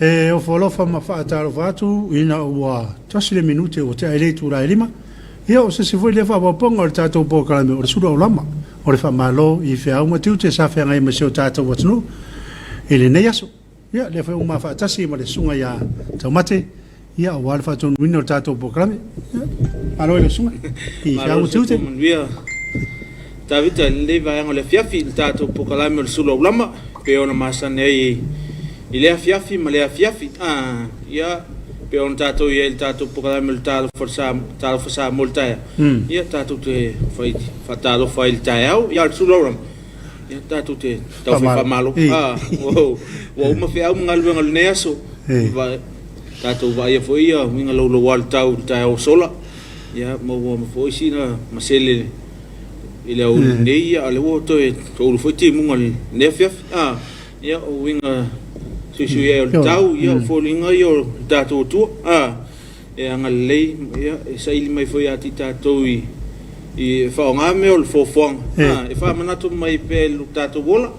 E ofo alofa ma faatalofa atu ina ua tasi le minute ua tea ai le itula e lima. Ia, o se isi foi lea faaopoopoga o le tatou polokalame o le sulu aulama o le faamalo i feau ma tiute sa feagai ma si o tatou atunuu i lenei aso. Ia, lea foi ua ma faatasi ma le susuga ia Taumate, ia, aua le faatonuina o le tatou polokalame. Ia, malo i lau susuga i Malo feau ma le soifua tiute. Manuia Tavita i lenei vaega o le afiafi i le tatou polokalame o le sulu aulama pei ona masani ai i lea afiafi ma lea afiafi. Ah, ia, pei ona tatou i ai i le tatou polokalame o le Talofa Talofa Samoa i le taeao, ia tatou te fai faatalofa ai i le taeao. Ia, o le sulu aulama, ia tatou te taufai Faamalo. faamalo. Ah, ua uma feau ma galuega o lenei aso. Tatou vaaia foi ia uiga louloua o le tau i le taeao ua sola. Ia maua foi sina masele i le aoauli nei, ia a o lea ua toe toulu foi timuga i lenei afiafi. Ah, ia o uiga suisui ai o le tau, ia o foliga ia o le tatou Atua. Ah, e agalelei, ia e saili mai foi ia te i tatou i e faaaoga mea o le foafoaga, ah, e faamanatu mai pea i lo tatou ola.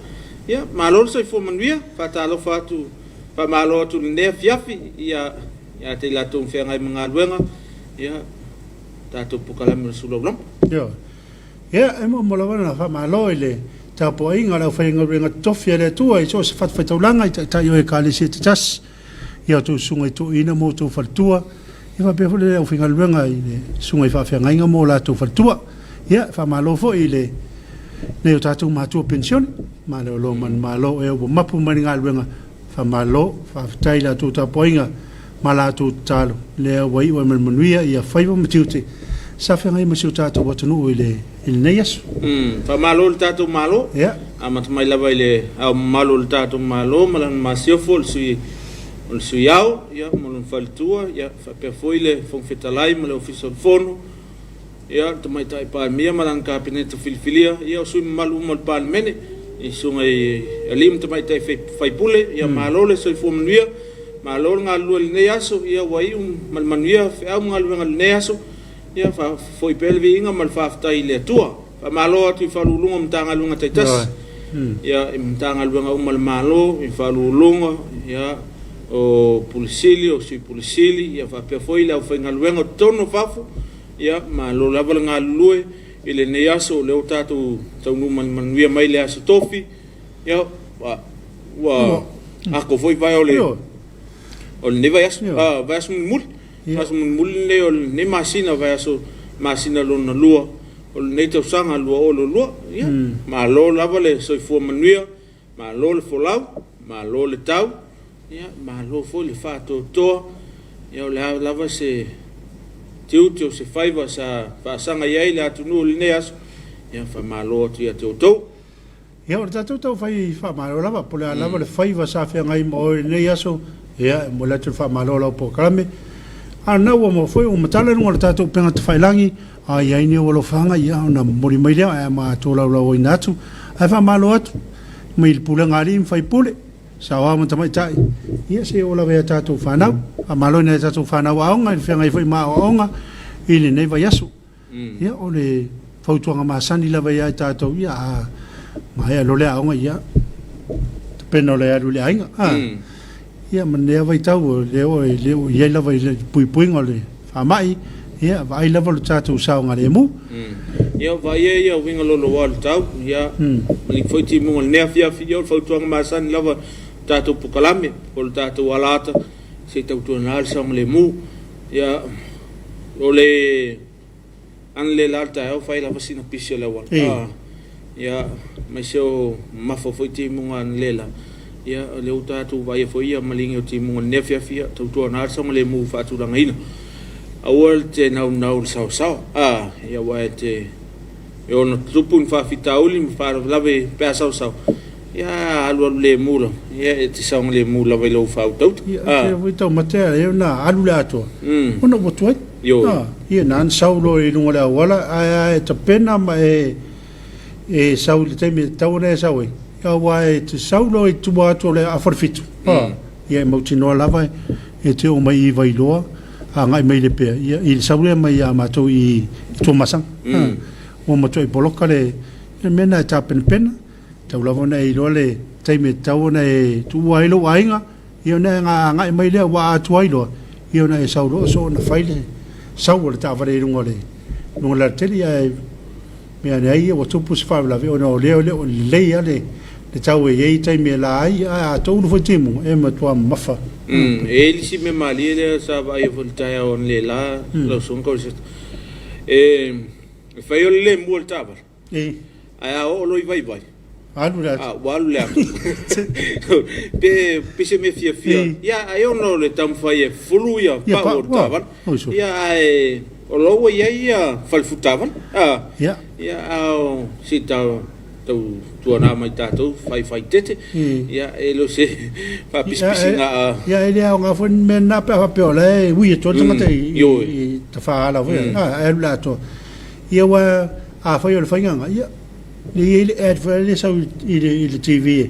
Ia, malo le soifua manuia, faatalofa atu, faamalo atu i lenei afiafi, ia ia te i latou ma feagai ma galuega, ia tatou polokalame o le sulaulama. Ioe. Ia, e muamua lava ona faamalo i le tapuaiga a le aufaigaluega totofi a le Atua i so o se fatafaitaulaga i taitai o Ekalesia taitasi, i a outou susuga i toeaiina ma outou faletua, ia faapea foi le aufaigaluega i le susuga i faafeagaiga ma o latou faletua. Ia, faamalo foi i le nai o tatou matua penisione, malolo manumalo ea ua mapu mai le galuega. Faamalo, faafetai i la outou tapuaiga ma la outou tatalo, lea ua iu ai ma le manuia ia faiva ma tiute sa feagai ma si o tatou atunuu i le i lenei aso. Faamalo i le tatou Malo. Amata mai lava i le Ao Mamalu o le tatou Malo ma lana Masiofo, o le Sui o le Sui Ao, ia, ma lona faletua, ia, faapea foi le Fofoga Fetalai ma le Ofisa o le Fono, Ia, le Tamaitai Palemia ma lana Kapeneta filifilia, ia, o sui usufono mamalu uma o le Palemene, i susuga i alii ma tamaitai faipule, ia malo le soifua manuia, malo le galulue i lenei aso, ia ua iu ma le manuia feau ma galuega i lenei aso, ia faafoi pea le viiga ma le faafetai i le Atua. Faamalo atu i Ofisa Sili o Pulega o Matagaluega taitasi, ia, i Matagaluega uma a le Malo, i Ofisa Sili o Pulega, ia, o Pule Sili, o Sui Pule Sili, ia faapea foi le aufaigaluega o totonu o fafo. Ia, malo lava le galulue i lenei aso, o lea ua tatou taunuu manuia mai le aso Tofi. Ia, ua ako foi vae o le o lenei vaiaso, vaiaso mulimuli. Vaiaso mulimuli lenei o lenei masina, vaiaso masina lona lua o lenei tausaga 2022. Ia, malo lava le soifua manuia. Malo le folau, malo le tau, ia malo foi le faatoatoa. Ia o le a lava se tiute o se faiva sa faasaga i ai le atunuu i lenei aso, ia faamalo atu ia te outou. Ia o le tatou taufai faamalo lava, po o le a lava le faiva sa feagai ma oe i lenei aso, ia e momoli atu le faamalo o lau polokalame. A o lena ua maua foi ua matala i luga o le tatou upega tafailagi, A i ai ni ou alofaga, ia ona momoli mai lea ae ma tolaulauina atu. Ae faamalo atu mai le pulega a alii ma faipule, saoao ma tamaitai, ia se i oo lava ia tatou fanau. Faamalo i nai a tatou fanau aoga i le feagai foi ma aoaoga i lenei vaiaso. Ia o le fautuaga masani lava ia i tatou, ia a maea loa le aoga, ia tapena loa e alu i le aiga. Ia ma lenei lava vaitau, o lea o i ai lava i le puipuiga o le faamai, ia vaai lava lo tatou saogalemu. Ia vaaia ia uiga loloa o le tau, ia ma ni foi timuga o lenei afiafi, ia o le fautuaga masani lava o tatou polokalame po o le tatou alaata, se i tautuana le saogalemu. Ia o le Analeila le taeao fai lava sina pisi o le auala. Ah, ia, aemaise o mamafa foi timuga analeila. Ia, o lea ua tatou vaaia foi ia maligi o timuga i lenei afiafi, ia tautuana le saogalemu faatulagaina. Aua le te naunau i le saoasaoa. Ah, ia aua e te e ono tutupu ni faafitauli ma faalavelave pe a saoasaoa. Ia alualu lemu lava, ia e te saogalemu lava i lou faautauta. Ia, e te taumate a e ona alu le atoa, ona ua tuai. Ia na ana sau loa i luga o le auala, ae a e tapena ma e e sau i le taimi e tatau ona e sau ai, aua e te sau loa i tua atu o le afa o le fitu, ia e mautinoa lava e te oo mai i Vailoa agai mai i Lepea, ia i le sau lea mai ia matou i Tuamasaga. Ua matuai poloka le mea lena e tapenapena, tatau lava ona e iloa le taimi e tatau ona e tuua ai lou aiga. Ia ona e agai mai lea ua atu ai loa, ia ona e sau loa soona fai le sau o le taavale i luga o le luga o le alatele, ia ae mea ane ai ua tupu se faalavelave ona o lea e le o lelei lava le le tau e i ai taimi e la ai, ae a toulu foi timuga, e matua mamafa. E i ai le isi mea malie lea sa vaaia foi i le taeao analeila lau Susuga Koliseta, e fai o le lemu o le taavale. Ae a oo loa i vaivai, alu le ata. Ua alu le ata. Pe pe se mea fiafia. Ia ai ona o le taumafai e fulu ia pau o le taavale. Ia ae o lo ua i ai ia fale fulu taavale. Ia a o si tau tau tuana mai tatou faifai tete. Ia e le o se faapisipisiga. Ia e le aoga foi le mea lena pe a faapea o la e ui atu ai le tagata i tafaala foi, ae alu le atoa. Ia aua afai o le faiga ia, le i ai le ad foi lea e sau i le, i le TV,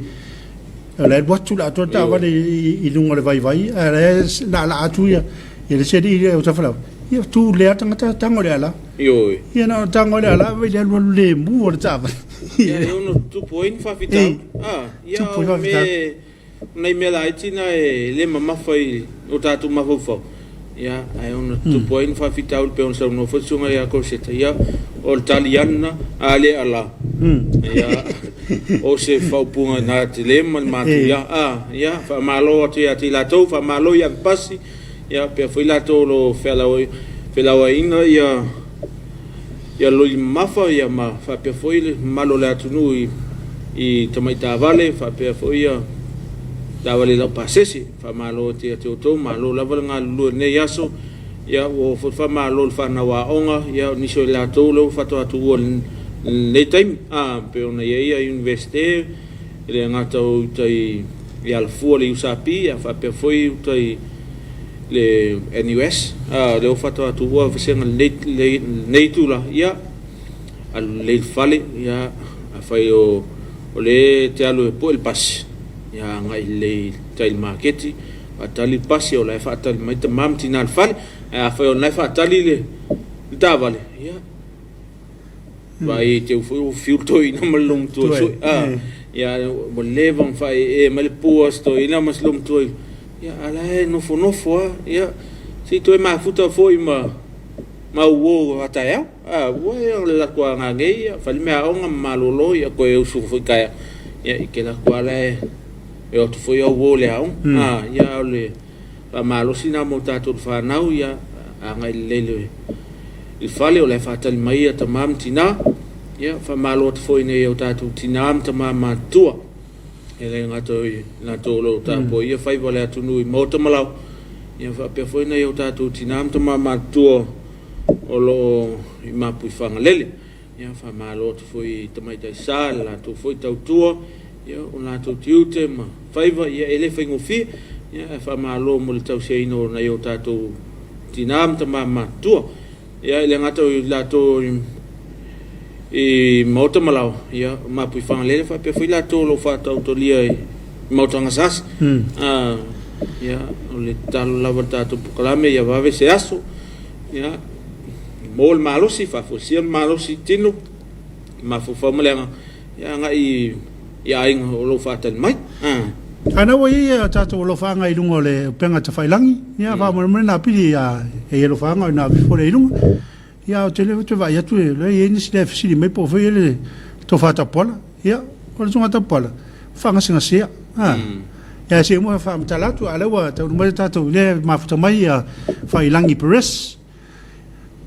o la e alu atu le atoa le taavale i luga o le vaivai, ae la e laalaa atu ia, ia le isi alii lea o Tafalau, ia tu lea tagata tago i le ala. Ioe. Ia na ona tago i le ala, vai le alualu lemu o le taavale. Ia e ono tupu ai ni faafitauli. Ah, ia Tupu ai o faafitauli. me nai mea laiti na e le mamafa i o tatou mafaufau, ia, ae ono tutupu ai ni faafitauli pei ona saunoa foi le susuga ia Coseta, ia, o le taliana a le ala, ia, o se faaupuga na tele ma le matuia, a, ia, faamalo atu ia te i latou, faamalo i avepasi, ia, pea foi latou o lo o felauaiina ia Ia loli mamafa ia ma faapea foi le mamalu o le atunuu i i tamaitaavale faapea foi ia taavale laupasese. Faamalo atu ia te outou, malo lava le galulue i lenei aso. Ia ua oo foi le faamalo i le fanau aoga, ia o nisi o i latou lea ua faatoa tuua i lenei taimi. A, pei ona i ai ia Iunivesite, e le gata o uta i Alafua le USP, ia faapea foi uta i le NUS, a, lea ua faatoa tuua vasega lenei, lenei itula, ia, alu lelei i le fale, ia, afai o, o lea e te alu e pue le pasi, ia, agai lelei i tai i le maketi, faatali le pasi, o la e faatali mai tama ma tina i le fale, ae afai o lena e faatali le, le taavale, ia, Vaai te foi ua fiu le toeaina ma le loomatua sui. Ah, ia ua leva ona faaee mai le pu a si toeaina ma si loomatua. Ia a la e nofonofo lava. Ia se i toe mafuta foi ma ma uo a taeao. Ah, ua e o le latou aga nei, ia fai le meaaoga ma malolo, ia toe usu foi taeao. Ia i te latou lava la e o atu foi au uo i le aoga. Ah, ia o le Faamalosi na mo tatou le fanau, ia agai lelei i le fale, o la e faatali mai ia tama ma tina. Ia faamalo atu foi nei o tatou tina ma tama matutua. E le gata i latou o lo o tapuaia faiva o le atunuu i maota ma laoa, ia faapea foi nai o tatou tina ma tama matutua o lo o i Mapuifagalele. Ia, faamalo atu foi i tamaitai sa i le latou foi tautua, ia, o latou tiute ma faiva, ia, e le faigofie. Ia, ae faamalo mo le tausiaina o nai o tatou tina ma tama matutua. Ia, e le gata i latou i Maota ma Laoa, ia, o Mapuifagalele faapea foi latou o lo o faatautolia i Maota Gasegase. Ia, o le tatalo lava i le tatou polokalame ia vave se aso. Ia, maua le malosi, faafoisia le malosi i tino, mafaufau ma le agaga, ia agai i aiga o lo o faatali mai. A na ua i ai a tatou alofaaga i luga o le upega tafailagi, ia faamolemole na pili ia e i alofaaga o na vifo lea i luga. Ia ou te le te vaai atu e le i ai nisi lea fesili mai po o fai le tofa tapuala. Ia, o le susuga tapuala, faagasegasea. Ia se uma faamatala atu, a lea ua taunuu mai le tatou lea mafuta mai ia Faiilagi Perez.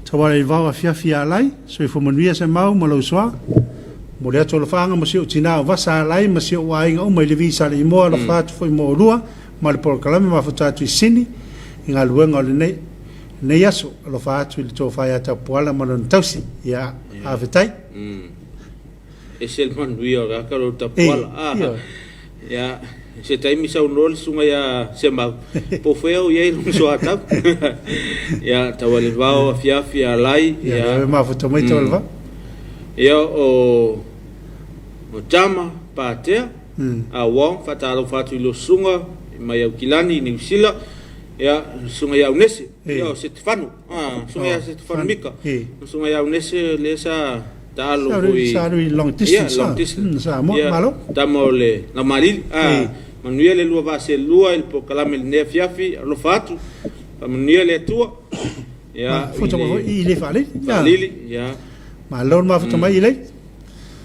Tauala i vao afiafi ia Alai, soifua manuia Semau ma lou soa. Momoli atu alofaaga mo si ou tina o Vasa Alai ma si ou aiga uma i Levi Saleimoa, alofa atu foi mo oulua ma le polokalame mafuta atu i Sini i galuega o lenei lenei aso. Alofa atu i le tofa ia Tapuala ma lona tausi. Ia, faafetai. Ese le manuia o le aka lou tapuala. Ah, ia, se taimi saunoa le susuga ia Semau, po o fea o i ai lona soatau. Ia, Taualevao, afiafi, alai, ia. Ia, mafuta mai Taualevao. Ia, o Tama, Patea, a Wong, faatalofa atu i lou susuga mai Aukilani i Niu Sila, ia, le susuga ia Aunese, ia, o Setefano, susuga ia Setefano Mika, le susuga ia Aunese lea sa taalo foi sa alu i long distance, yeah, long distance. Samoa, yeah, malo. Tama o le Laumalili. Ah, Manuia le lua vaa selua i le polokalame i lenei afiafi. Alofa atu. Faamanuia le Atua. Ia, Mafuta mai foi i le faalili. Faalili, ia. Malo le mafuta mai i lei.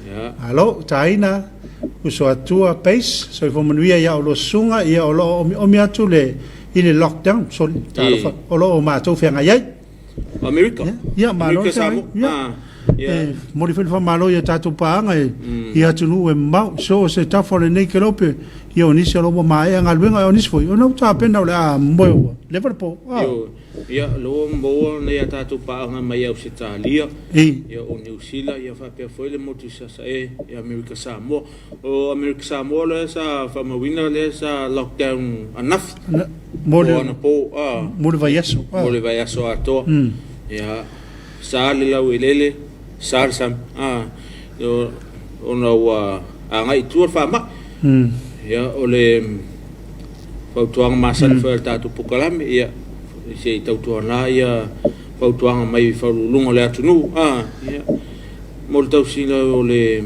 Ia. Malo, taina, uso atua, pace, soifua manuia ia oulua susuga, ia o lo o omiomi atu le i le lockdown, soli, talofa, o lo o matou feagai ai. Amerika. Ia, malo Amerika le feagai. Samoa. Ia. Ah, ia. E momoli foi le faamalo i a tatou paaga i atunuu e mamao, so o se tafa o lenei kelope, ia o nisi o lo o ua maea galuega, o nisi foi, ona ua tapena o le a moe ua leva le po. Ah. Ioe. Ia, o lea ua maua nai a tatou paaga mai Ausetalia, ia o Niu Sila, ia faapea foi le motu i Sasae, ia Amerika Samoa. O Amerika Samoa lea sa faamauina lea sa lockdown anafi, Mo po le, anapo, a, mo le vaiaso. mo le vaiaso atoa. Ia, sa le laueleele, sa le sami, a, ona ua agai i tua le faamai. Ia, o le fautuaga masani foi a le tatou polokalame, ia, se i tautuana ia fautuaga mai faauluuluga o le atunuu, a, ia, mo le tausiga o le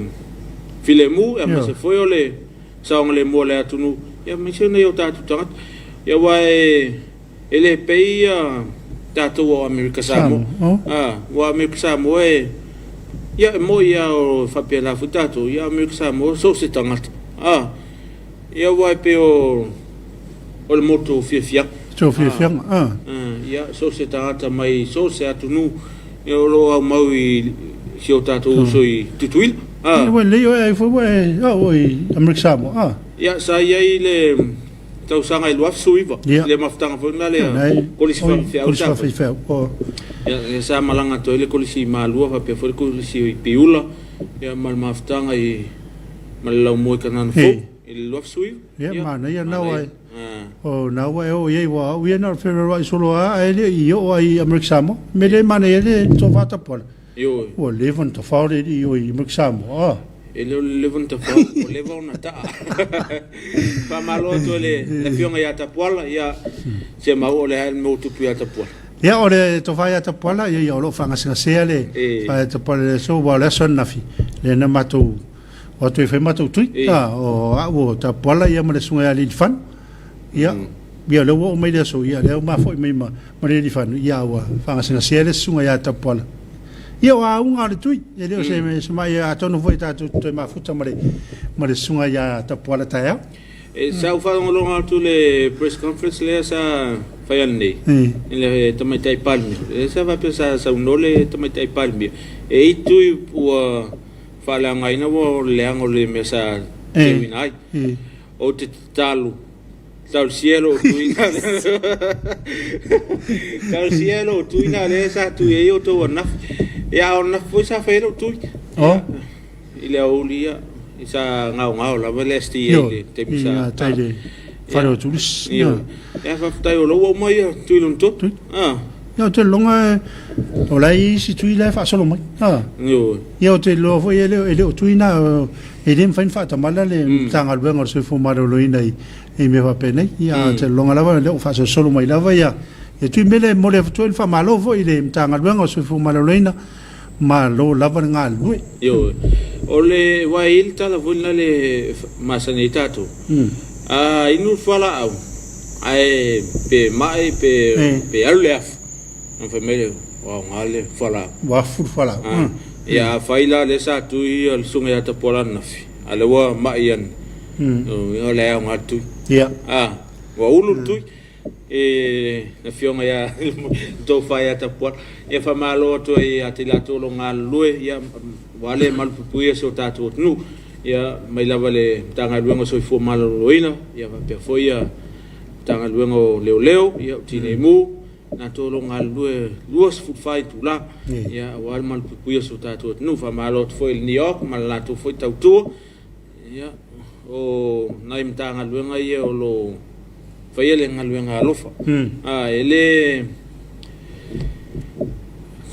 filemu, aemaise foi o le saogalemu o le atunuu, ia, aemaise nai o tatou tagata. Ia, aua e le pei ia tatou o Amerika Samoa. A, ua Amerika Samoa e, ia, e moi lava o faapena foi tatou, ia Amerika Samoa so o se tagata. A, ia aua e pei o le motu o fiafiaga. So fiafiaga. A, ia, so o se tagata mai so o se atunuu, ia o lo o aumau i si o tatou uso i Tutuila. A. Ia, ua lelei oe ai foi ua e oo i Amerika Samoa. A. Ia, sa i ai le tausaga e 2019, Ia. le mafutaga foi lena le kolisi Oi, faafeau kolisi sa fai. faafeifeau. Oh. Ia, ia sa malaga atu ai le kolisi i Malua faapea foi le kolisi i Piula, ia ma le mafutaga i ma le laumua i Kanana Fou i le 2019. Ia, Ia, manaia na manaia. ua o na ua e oo i ai ua au ia na o le feoai solo lava ae le i oo ai i Amerika Samoa. Me le manaia ai le tofa tapuala. Ioe. Ua leva ona tafao le alii o i Amerika Samoa. E le o le leva ona tafao, ua leva ona taa. Faamalo atu i le Afioga ia Tapuala, ia se mau o le a le mea ua tupu ia Tapuala. Ia, o le tofa ia Tapuala, ia, ia o lo o faagasegasea le tofa ia Tapuala i le aso, aua o le aso ananafi, lea na matou o atu ai fai matou tui, o au o Tapuala ia ma le susuga ia Lealifano. Ia, ia o lea ua oo mai le aso, ia lea ua mafo'i mai ma ma Lealifano, ia ua faagasegasea le susuga ia Tapuala. Ia o auga o le tui, e le o se se mai atonu foi tatou te toe mafuta ma le ma le susuga ia Tapuala taeao. E sa ou faalogologo atu i le press conference lea sa fai ananei i le Tamaitai Palemia, lea sa faapea sa saunoa le Tamaitai Palemia e i ai tui ua faaleaogaina ua o le leaga o le mea sa teuina ai. Ou te tatalo, talosia lou tuiga talosia lou tuiga lea sa tui ai outou ananafi. Ia, a o ananafi foi sa fai ai lou tui. Oh. I le aoauli, ia, sa gaogao lava le STA i le taimi I sa gatai le fale o turisi. Ia, ia faafetai o lou ua uma ia tui lona tolu. Ah. Ia, ou te lagona o la e i ai isi tui la e faasolo mai. Ah. Ioe. Ia, ou te iloa foi e le o tui na, e le mafai ona faatamala le Matagaluega o le Soifua Maloloina i mea faapenei. Ia, ou te lagona lava o lea ua faasolosolo mai lava ia tui. O le mea lea e momoli atu ai le faamalo foi i le Matagaluega o le Soifua Maloloina, malo lava le galulue. Ioe. O le, aua e i ai le tala foi lena le masani ai tatou, a inu le fualaau, ae pe mai pe alu le afu, ona fai mai lea, ua aoga le fualaau. Ua afu le fualaau. Ia, afai la lea sa tui le susuga ia Tapuala ananafi, a o lea ua mai ane, o la e aoga le tui. Ia. Ua ulu le tui. E le Afioga ia Tofa ia Tapuala. Ia faamalo atu ai ia te i latou o lo o galulue, ia ua le malupuipuia si o tatou atunuu. Ia mai lava le Matagaluega o Soifua Maloloina, ia faapea foi ia Matagaluega o Leoleo, ia o Tinei Mu, latou o lo o galulue 24 itula, ia aua le malupuipuia o si o tatou atunuu. Faamalo atu foi i le NEOC ma le latou foi tautua. Ia, o nai Matagaluega ia o lo o faia le galuega alofa. A, e le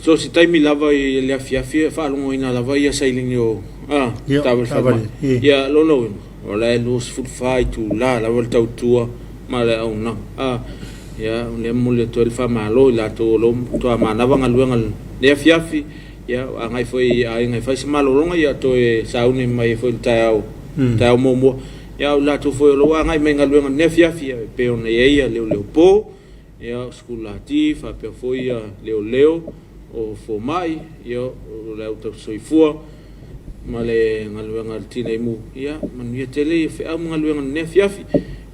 so o se taimi lava i le afiafi e faalogoina lava ia sailini o a, taavale falemai. Ia, lona uiga, o la e 24 itula lava le tautua ma le auaunaga. A, ia, o lea e momoli atu ai le faamalo i latou o lo o matua manava galuega i le afiafi. Ia, agai foi i aiga e fai se malologa, ia toe sauni mai ai foi i le taeao, taeao muamua. Ia, o i latou foi o lo o agai mai i galuega i lenei afiafi, ia, e pei ona i ai ia leoleo po, ia, o sikulati, faapea foi ia leoleo, o fomai, ia, o le au tausisoifua, ma le galuega a le Tineimu, ia, manuia tele ia feau ma galuega i lenei afiafi.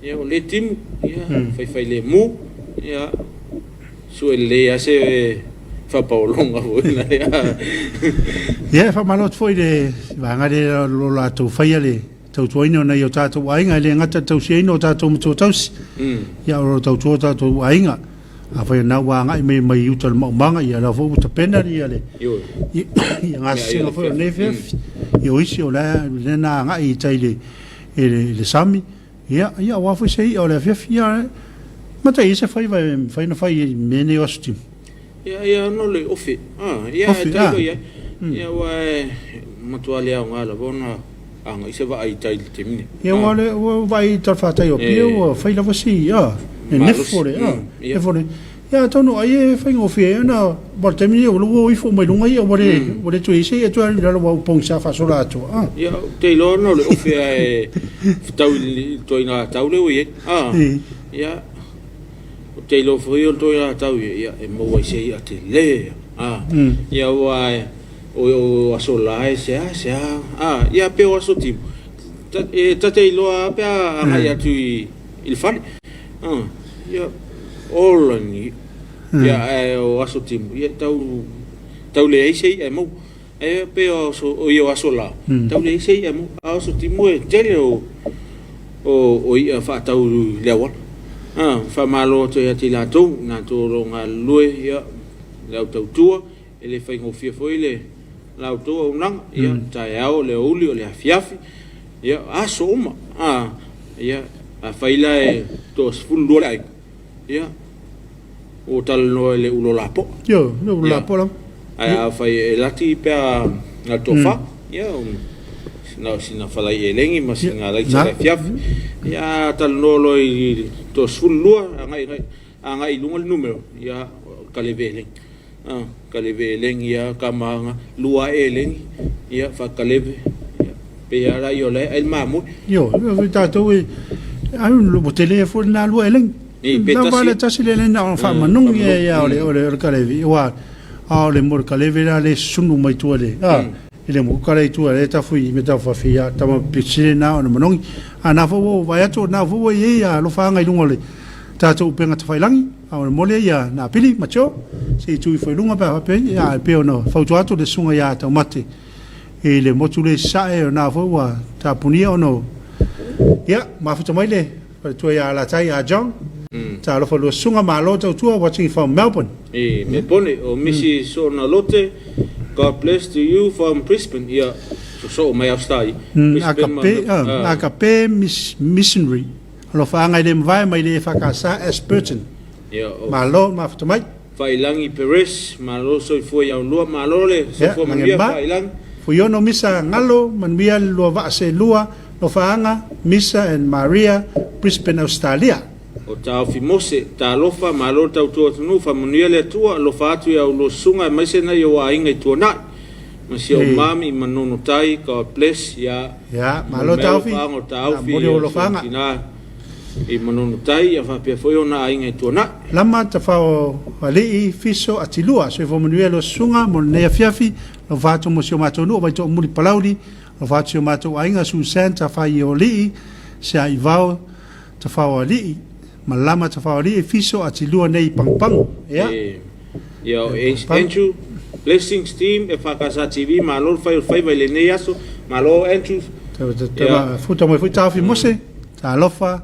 Ia, o lea timu, ia, faifailemu, ia, Sue lelei lava se faapaologa foi lena. Ia, e faamalo atu foi i le vaega lea o lo latou faia le tautuaina o nai o tatou aiga, e le gata i le tausiaina o tatou matua tausi, ia o lo o tautua o tatou aiga. Afai o lena ua agai mai mai uta i le maumaga, ia o la foi ua tapena ia le ia gasesega foi o lenei afiafi. Ia o isi o la lea na agai i tai i le sami, Ia, ia aua foi se i'a o le afiafi, ia, matai ai se faiva e mafai ona fai i mea nei o Aso Timu. Ia, ia ona o le ofe, a, ia, e Ofe, tai a. foi i ai. Ia, aua e matua le aoga lava ona agai se vaa i tai i le taimi nei. Ia, ua le, ua vaai i talafatai o Apia, ua fai lava si, a, Malosi, nenefu o le, a, ia. nenefu o le, ia atonu ai e faigofie ai ona, aua o le taimi nei ua o ifo mai luga ia, ua le, ua le toe i ai se i'a toe alu i lalo aua ua pogisa faasola atoa, a. Ia, ou te iloa ona o le ofe lava e fetau i le ituaiga tau lea ua i ai. A, ia, ou te iloa foi o le ituaiga tau ia, ia, e maua ai se i'a tele. A, ia, aua o aso la e seasea. A, ia, pei o aso timu, e ta te iloa lava pe a agai atu i le fale. A, ia, ola ni. Ia, ae o aso timu, ia, tau, tau leai se i'a e maua. E pei o aso, o ia o aso la, tau leai se i'a mo, a o aso timu e tele o, o, o i'a faatau i le auala. A, faamalo atu ia te i latou, i latou o lo o galulue, ia, le au tautua, e le faigofie foi le la outou auaunaga, ia, taeao, o le aoauli, o le afiafi, ia, aso uma. A, ia, afai la e toa-12 le aiga, Ia, ua talanoa i le ulo lapoa. Io, le ulo lapoa lava. Ae afai e laki pe a na le tofa, ia, na o sina falai elegi ma sina alaisa i le afiafi. Ia, a talanoa loa i le toa-12, agai, agai i luga le numera, ia, kaleve elegi. A, kaleve elegi lava, kama lua ae elegi, ia, faakaleve, ia, pei lava la ia o la e ai le mamoe. Ioe, o tatou e, ai, ua tele foi lena lua elegi. Ni, pe Lava tasi. le tasi le elegi na ona faamanungi ia ia o le, o le, o le kalevi, aua a o le mo le kaleve la le susunu mai tua le, a, i le moku kale i tua le tafu i me taufafi ia tama pipisi na ona manogi. A na foi ua ou vaai atu, na foi ua i ai alofaaga i luga o le tatou upega tafailangi. A o le moli ia na Pili ma Joe, se i tu ifo i luga pe a faapea, ia, e pei ona fautua atu le susuga ia Taumate i le motu lea i Sasae, o na foi ua tapunia ona o, ia, mafuta mai le faletua ia Alatai ia John. Talofa lua susuga, malo tautua, watching from Melbourne. I Melbourne, o Mrs Soona Lote, God bless to you from Brisbane, ia, sosoo mai Ausetaia, Brisbane ma Agape, Agape Missionary. Alofaaga e le mavae mai le EFKS Ashburton. Ia, o Malo le mafuta mai. Failangi Perez, malo soifua i aulua, malo le Ia, soifua manuia Lagema. Failangi. Fuiono Misa Galo, manuia le lua vaa seelua, Alofaaga, Misa and Maria, Brisbane, Ausetalia. O Taofi Mose, talofa, malo le tautua atunuu, faamanuia le Atua, alofa atu i aulua susuga aemaise nai ou aiga i Tuanai, ma si ou mami i Manono Tai, God bless, ia. Ia, malo Taofi, Alofaaga o Taofi, momoli ou si ou alofaaga. tina i Manono Tai, ia faapea foi ona aiga i Tuanai. Lama Tafao Alii Fiso Atilua, soifua manuia lua susuga mo lenei afiafi, alofa atu mo si o matou nuu o Vaitoomuli Palauli, alofa atu si o matou aiga Susan Tafaiolii Seaivao Tafao Alii, ma Lama Tafao Alii Fiso Atilua nei i Pagopago. Ia. Ia o Andrew Blessings Team EFKS TV malo le fai o le faiva i lenei aso malo Andrew. Ia futa mai foi Taofi Mose, talofa,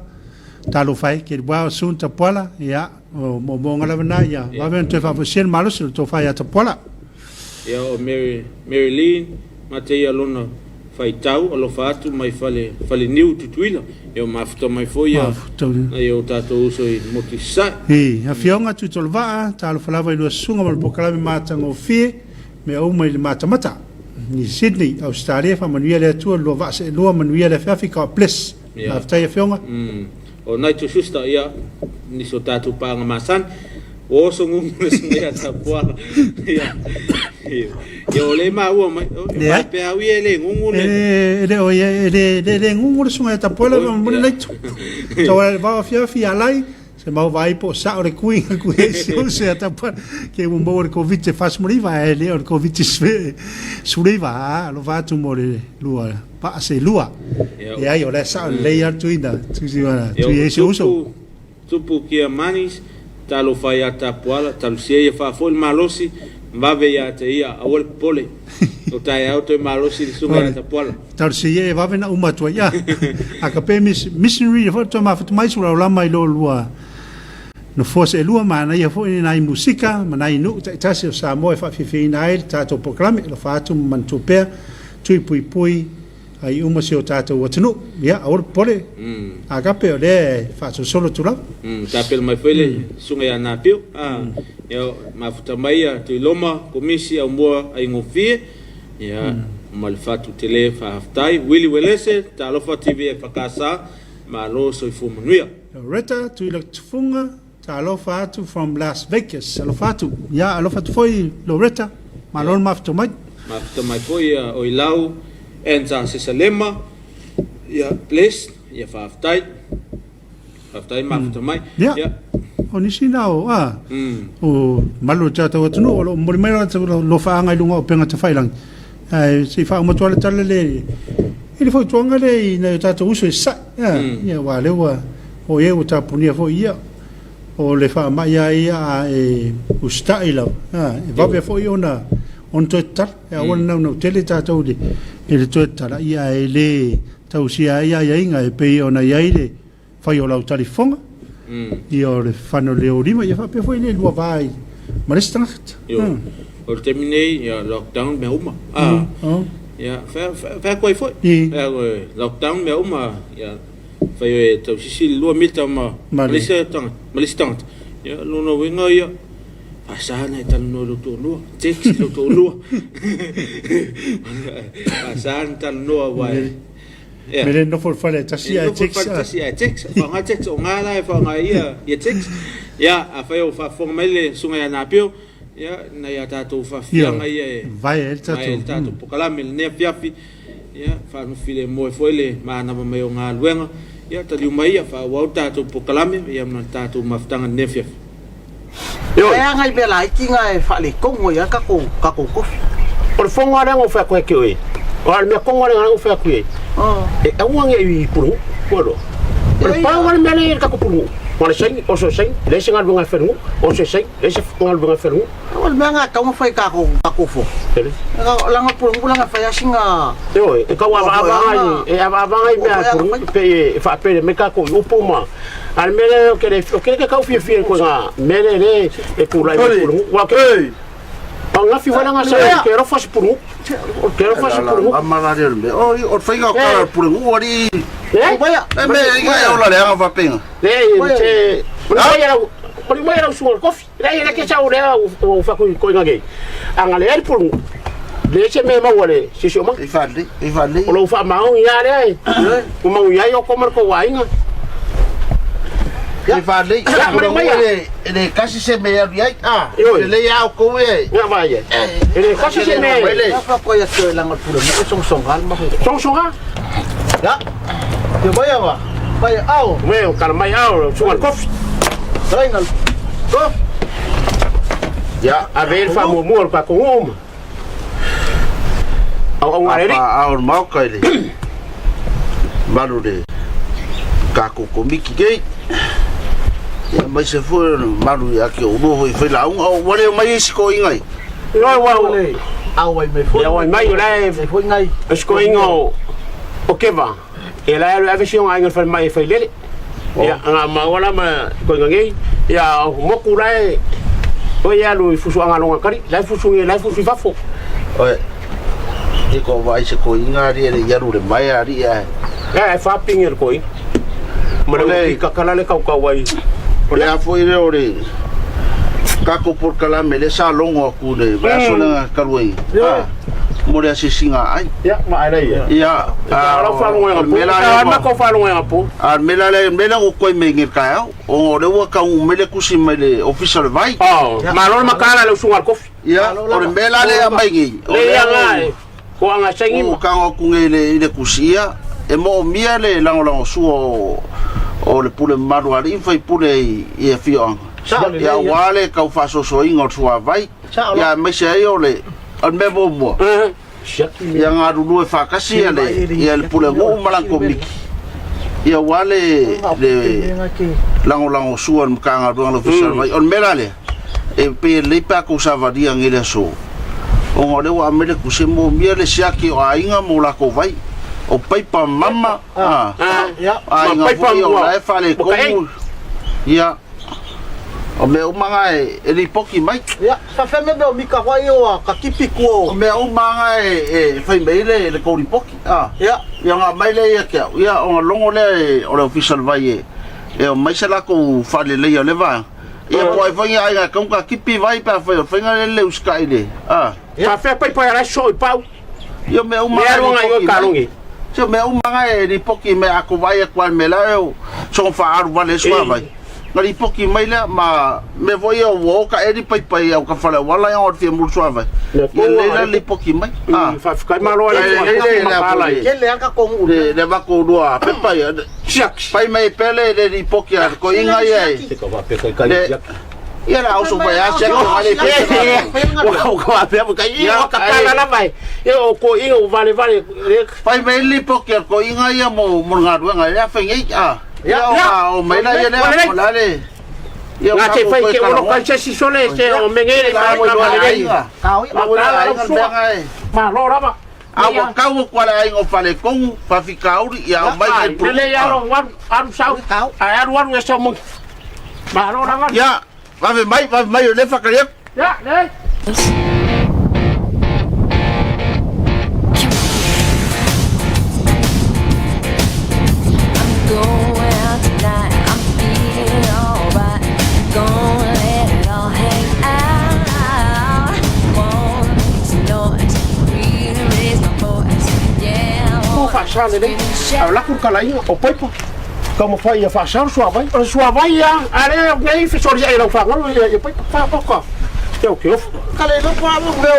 talofa e, get well soon Tapuala, ia, o moomooga lava na, ia vave ona toe faafoisia le malosi o le tofa ia Tapuala. Ia o Mary, Mary Lee Mateia lona faitau alofa atu mai fale Faleniu Tutuila ia mafuta mai foi ia nai o tatou uso i motu i Sasae. I Afioga Tuitolovaa, talofa lava i lua susuga ma le polokalame matagofie mea uma i le matamata i Sydney, Ausetalia, faamanuia le Atua i le lua vaa seelua, manuia le afiafi, God bless. Faafetai Afioga. O Nigel Schuster, ia, nisi o tatou paaga masani, ua oso gugu le susuga ia Tapuala. Ia. Ia o le maua mai. Leai. Faapea au ia e le gugu le. E le o ia e le le le gugu le susuga ia Tapuala ma momoli le itu. Tau ala i le vao afiafi ia Alai, se mau vaai po o sao le kui na kui ai si uso ia Tapuala. Ke ua maua le Koviti 49 ae le o le Koviti 19. A alofa atu mo le lua vaa se lua. Leai, o la e sao lelei lava le tuina, tui ai si uso. Tupu kia manis, talofa ia Tapuala, talosia ia faafoi le malosi, vave ia te ia, aua le popole. O taeao toe malosi le susuga ia Tapuala. Talosia ia e vave na uma atu ai. A ka pe missionary foi toe mafuta mai sulaulama i lo lua nofoa seelua manaia foi nai musika ma nai nuu taitasi o Samoa e faafiafiaina ai le tatou polokalame. Alofa atu ma manatua pea, tui puipui ai uma si o tatou atunuu. Ia, aua le popole, Agape, o lea e faasolosolo atu lava. Tapena mai foi le susuga ia Napio. Ia, mafuta mai ia Tuiloma, Komisi, Aumua, Aigofie, ia, ma le fatu tele faafetai. Willie Uelese, Talofa TV EFKS, malo soifua manuia. Loretta Tuilatufunga, Talofa atu from Las Vegas. Alofa atu. Ia, alofa atu foi Loretta. Malo le mafuta mai. Mafuta mai foi ia Oilau Enza Sesalema. Ia, Bless. Ia, faafetai. Faafetai mafuta mai. Ia. Ia. O nisi na o, a, o malu o tatou atunuu, o lo o momoli mai lo latou alofaaga i luga o upega tafailagi. Ae se i faauma atu lava le tala lea i le fautuaga lea i nai o tatou uso i Sasae. Ia, aua o lea ua oo i ai ua tapunia foi ia, o le faamai lava ia a e usitai lava, e vave foi ona toe tatala. E aua le naunau tele tatou i le toe tatala, ia ae le tausia ai aiaiga e pei ona i ai le fai o lau talifofoga, ia o le fano leo lima, ia faapea foi le lua va ai ma le isi tagata. Ioe. O le taimi nei, ia, lockdown mea uma. Ia, fai atu ai foi. Fai atu ai, lockdown mea uma, ia, fai e tausisi le 2 mita ma le isi tagata, ma le isi tagata. Ia, lona uiga ia, faasa ona e talanoa i lou toalua, text i lou toalua. Faasa ona talanoa aua e Ia. Me le nofo i le fale tasi ae text. Nofo i le fale tasi ae text. Faaaoga text, o nga la e faaaoga ai ia text. Ia, afai o faafofoga mai le susuga ia Napio, ia, nai a tatou faafiafiaga ia e vae ai le tatou polokalame i lenei afiafi. Ia, faanofilemu ai foi le manava mai o galuega. Ia, taliu mai ia, faaauau le tatou polokalame ia ma le tatou mafutaga i lenei afiafi. Ioe. E a nai mea laiti na e faaletonu ai lava le tatou tofi. O le fono lava lea na ou fai atu ai te oe, o le mea tonu lava lea na ou fai atu i ai, e aua ne i pulenuu, ua iloa. O le pau lava le mea lea e i ai i le tatou pulenuu, na o le saini, oso e saini, leai se galuega e fai i le nuu, oso e saini, leai se galuega e fai i le nuu. O le mea lena e tatau ona fai i tatou fono. Leaga o le pulenuu leaga e fai lava sina. Ioe, e tau avaava nai, e avaava nai mea a le pulenuu, pei e faapele mai tatou i upu ma. A o le mea lea ou te le, ou te le tau fiafia i koina mea lea lea e tulai mai pulenuu. Aua ou te, o gafi foi lana sa ke alofa se pulenuu. Ke alofa se pulenuu. Ama la lea le o o faiga o kala pulenuu ali. Eh? E me i e ola leaga faapena. Le te mai lau o mai lau suga kofi. Le le ke sa o lea o fa ku koina ge. Anga le le pulenuu. Le se me maua le sisi o ma. E fale, e fale. O lou faamaoni lava lea e. Ua manuia ai o koma le tou aiga. E fale. Ia, ma le maia. E le kasi se mea e alu i ai. Ah, Ioe. Lelei a outou e. Ia vai e. E le kasi se mea e. Ia fa koia te langa pule mo songsonga le mahu. Songsonga? Ya. Te vai ava. Vai ao. Me o kala mai ao, suga le kofi. Vai ngal. Kofi. Ia, ave le faamuamua o le tatou nuu ma. Auauna a le Alii. A o le Maota i le malu le tatou Komiti nei, ia aemaise foi o le malu ia te oulua foi i fai lauga, ua le omai isi toeaiina i. Ioe, ua Auai mai foi. Auai mai, o la e foi nai. O si toeaina o Keva, ia la e alu e ave si ona aiga i le falemai e fai lele. Ia, na maua la ma toeaina nei, ia o motu la e oi e alu i fusuaga a lona kali, la e fusu nei, la e fusu i fafo. Oe, i ko vaai se toeaina alii e le i alu i le maea alii ae. Ia, e faapigi e le toeaina. Ma le uki kakala le kaukau ai. O le a foi lea o le tatou polokalame lea sa logo atu i le vaiaso lea talu ai, mo le asiasiga a ai. Ia, vaai la ia. Ia, a o le mea la lea. Matou faalogo po. A o le mea la lea, le mea lea ua toe mai nei i le taeao, ona o lea ua taunuu mai le tusi mai le Ofisa o le Vai. Oh, malo le mataala i le usuga a le kofi. Ia, o le mea la lea aumai nei, o lea lea aga e ko aga saigi ua ma. tago atu nei i le tusia, e moomia le lagolagosua o le pule mamalu a alii ma faipule i afioaga. Sao lelei Ia, ia. aua le tau faasoasoaina o le suavai, Sao ia la. aemaise ai o le o le mea muamua, Siaki ia mea. galulue faatasi Ke mai e le ia le siaki pule mea o nuu le ma la sisi mea. komiti, ia aua le Nga le nga ke. lagolagosua o le Matagaluega o le Ofisa o le Vai. O le mea la lea, e pei e lelei pe a tou savalia nei le aso, ona o lea ua aumai le tusi e moomia le siaki o aiga mo latou vai. O paipa mama, a, Ia. Ma aiga paipa foi o mua. la e Ma ka faaletonu. Ia, o mea uma na e lipoti mai. Ia, sa fe me o mika wai o a ka kipi O kuo. mea uma na e fai mai le tou lipoti. A, Ia. ia ona aumai lea ia te au, ia ona logo lea e o le Ofisa o le Vai e omai se latou faaleleia o le vaega. Ia po o ai foi ni aiga e tatau ona kipi vai pe afai o le faiga lea e le usitai i le a. Faafea paipa e ala soo i pau. Ia o mea uma Le na e alu aga i lipoti oi mai. kalongi. Se o mea uma na e lipoti mai a tou vaai atu lava i le mea la e o soona faaalu vale ai suavai. Na lipoti mai lea ma mea foi ia ua o taeli paipa i au fale auala ia ona o le fia mulu suavai. Mea Ia fou lelei aga la le. le lipoti mai. A. Faafetai malo Ai ale lelei le le a makala foi i. Kele aka kongu le le avatu lua pepa ia. Siaki. Fai mai pea le lipoti a le toeaina ia e. Se ka faapea kai kai Le siaki. ia la oso fai a siaki o ale pea. Ua ka faapea kai Ia, ua ka tala lava e. Ia o ko inga o vale vale. Fai mai le lipoti a le toeaina ia mo le galuega lea fai nei a. Ia o a o mai la ia lea o la le. Ia o Nga te tatou fai toe ke olo talanoa. kai se si sole se o mengere La ma ua ma iloa le aiga. Kau ia. La ua iloa aiga le Sua. mea e. Malo lava. A ua tau atu a le aiga o Faletonu, faafitauli, ia aumai Ai, le pulu. lele alo alu alu sau. Kau. Ai alu alu e sau mo. Malo lava. Ia, vave mai, vave mai o lea e faatali atu. Ya, le. I'm going out tonight. I'm feeling alright. Gonna let it all hang out. Wanna make some noise, really raise my voice. Yeah, I Mo wanna faasa lelei. scream and A shout. la kala inga o paipa. Ka mo fai ia faasa sua vai. O sua vai ia ale nei fesori ai lau whangalo ia ia paipa fa ka. Te o ke ofu. Ka le no pa mo me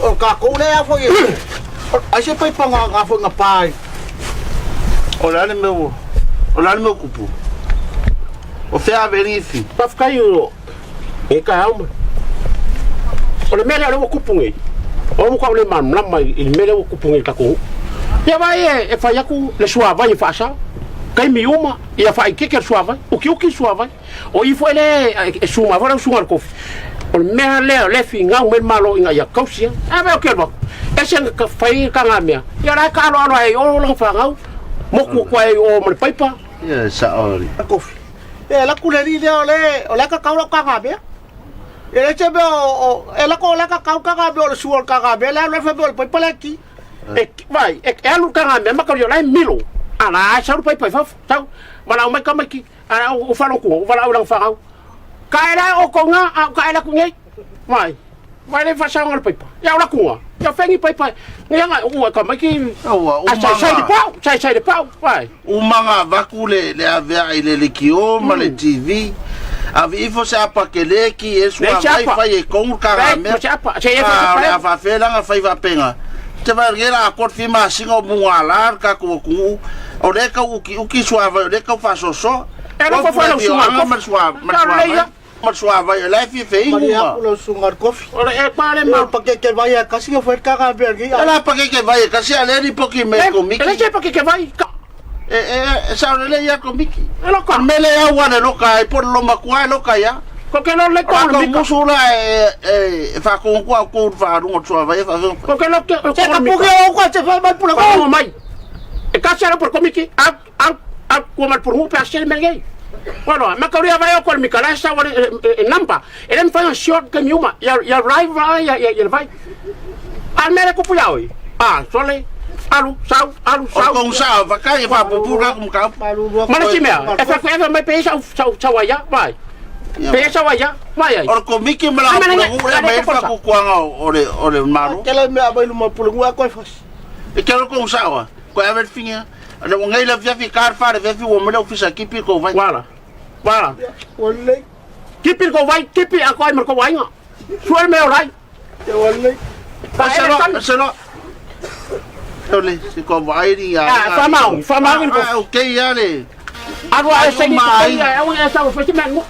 o ka ko le a foi. Ai se pai pa nga nga foi nga pai. O le a le mea ua, o le a le mea ua kupu? O fea ave ai le gifi? Faafetai o e ka au mai. O le mea lea o lea ua kupu nei. O mo ka o le malamalama i le mea lea ua kupu nei i le tatou nuu. Ia vai e fai atu le suavai e faasao. Taimi uma ia faaikeke le suavai, ukiuki le suavai. O i foi le e suma foi lau suga le kofi. O le mea lea o le finau mai le Malo ina ia tausi. A vai o ke alu atu. Ese ka fai ka ngā mea. Ia la e ka aloalo ai o langa whangau. Moku ko ai o ma le paipa. Ia e sao ali. Kofi. E la ku le ri le o le o la ka kau ka nga mea. E le che me o e la ko la ka kau ka nga mea o le sua o ka nga mea le le fe me o le pai pa le ki. E vai, e alu ka ngā mea maka o la e milo. Ala ai sau paipa i fafo. Sau, wala o mai ka mai ki. Ala o whaloku, o wala o langa whangau. Ka e la o ko ngā, a ka e la ku nei. Vai. Vai le whasaonga le paipa. Ia o la kunga. Ia whengi paipa. Ngai anga ua ka mai ki. Ua A sai sai le umanga, pau, sai sai le pau. Vai. umanga avaku le aveai i le lekiō ma le TV. Ave ifo se apa kele ki e Le sua se vai apa. fai e kongu ka Vai, ngā mea. se apa. Se e A, o le whai a faafeelaga fai faapeega. Te vai ge la akot fi masinga o munga la ka ko ku. O le ka uki uki sua vai, o le ka faasoso. E lo fofo lau suga le kofi. Ma sua, ma Ia sua lelei vai. ia. Ma sua vai, o la e fia Mari feinu a ma. ku le sunga le kofi. O le e pa le E mau. pa ke ke vai a kasi o foi ka nga mea ki. E la pa ke ke vai e kasi a le ripoki me E le komiki. se pa ke ke vai. Ka. E e e sa le ia komiki. E lo ka. O le mele au ane loka e po le loma kua e loka ia. Ko ke lo le O ko la le mika. musu la e e whakongu au kou whaarunga tua vai e whawhenga. Ko ke lo ke Se ko ka le puke mika. o kwa se fa mai pula Ko ko. mai. E ka se por komiki. A a a ko mal por pe a se me Bueno, ma ka ria vai o ko le mika la sa wa e namba. E le mfai short ke miuma. Ya ya drive vai ya ya vai. Al mere ku puya oi. A sole. Alu sau alu O sau. kou sa whakai e whapupu ka kumkau. Mana si mea. E fa fa mai pe sa sa sa wa ya vai. Pe sa wa ya vai ai. O le komiki ma la Ai, mana pula nge- ngu le ale mai ke posa. whakukuanga o le maro. Ke le mea mai luma pula ngua ko fas. E ke kou sa wa. Ko ave finga. Le ngai la fiafi kar whare fiafi ua mele ofisa kipi kou vai. Wala. Wala. O le Kipi ko vai, kipi a ko ai mar ko wainga. Suar me orai. Ese loa, ese loa. Ole, se ko vaai ni a. Ah, faamaoni, faamaoni le Ah, okay ya le. Alu a e saini Ma te ai. ia, aua e sau fai se mea nu.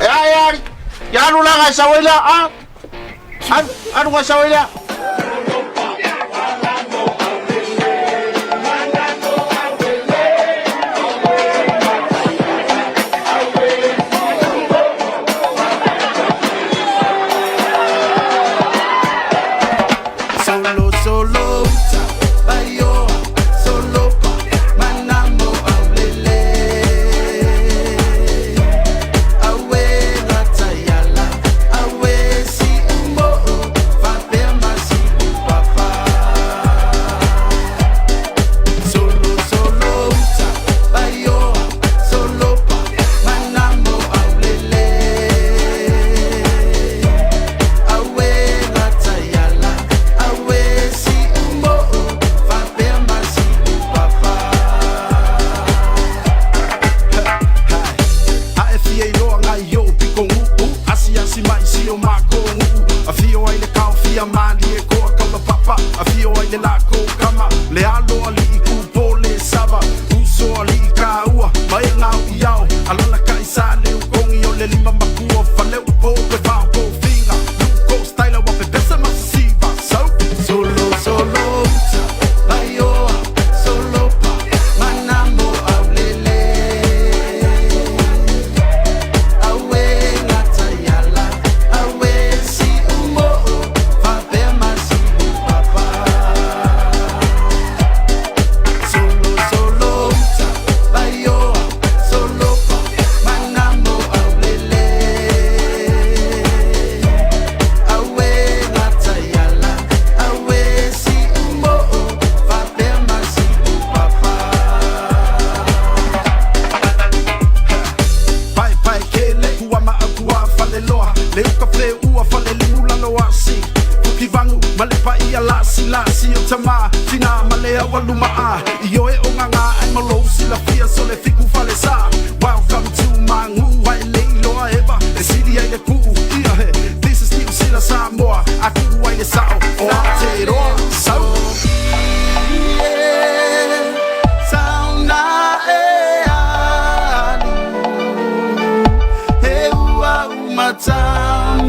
E ai ai. Ya alu la ga sa wela a. Alu, alu ga sa wela. Solo, solo, uta, baioa, solo pa, manamo aulele. Awe latayala, awe si umbo, fapea masi upapa. Solo, solo, uta, baioa, solo pa, manamo aulele. Awe latayala, awe si umbo, fapea masi upapa. A e fia iloa ngai o piko guu Asiasi mai si o mako guu Afio ai le kao fia mali e koa kaula papa Afio ai le lako kama Le alo ali i kupo le sava Uso ali i kaua Ma e ngau i ao Alala kai sa le ukongi o le lima makua Faleu po pe vao po finga Luko style wa pe pesa masisiva So Solo, solo, uta, baioa, solo pa, manamo aulele. Awe latayala, awe si umbo, fapea masi upapa. Solo, solo, uta, baioa, solo pa, manamo aulele. Awe latayala, awe si umbo, fapea masi upapa. Pae pae kele Kua maa kua faleloa Le uka fe ua fale limu lalo asi Puki vangu ma le paia lasi lasi o tama Tina ma le awa luma a I oe o nganga ai malo silafia so le fiku fale sa Welcome to my ngu ai le iloa eva E sili ai le kuu ia he This is New Sila Samoa A kuu ai le sao o Aotearoa So Sauna e alu He ua umata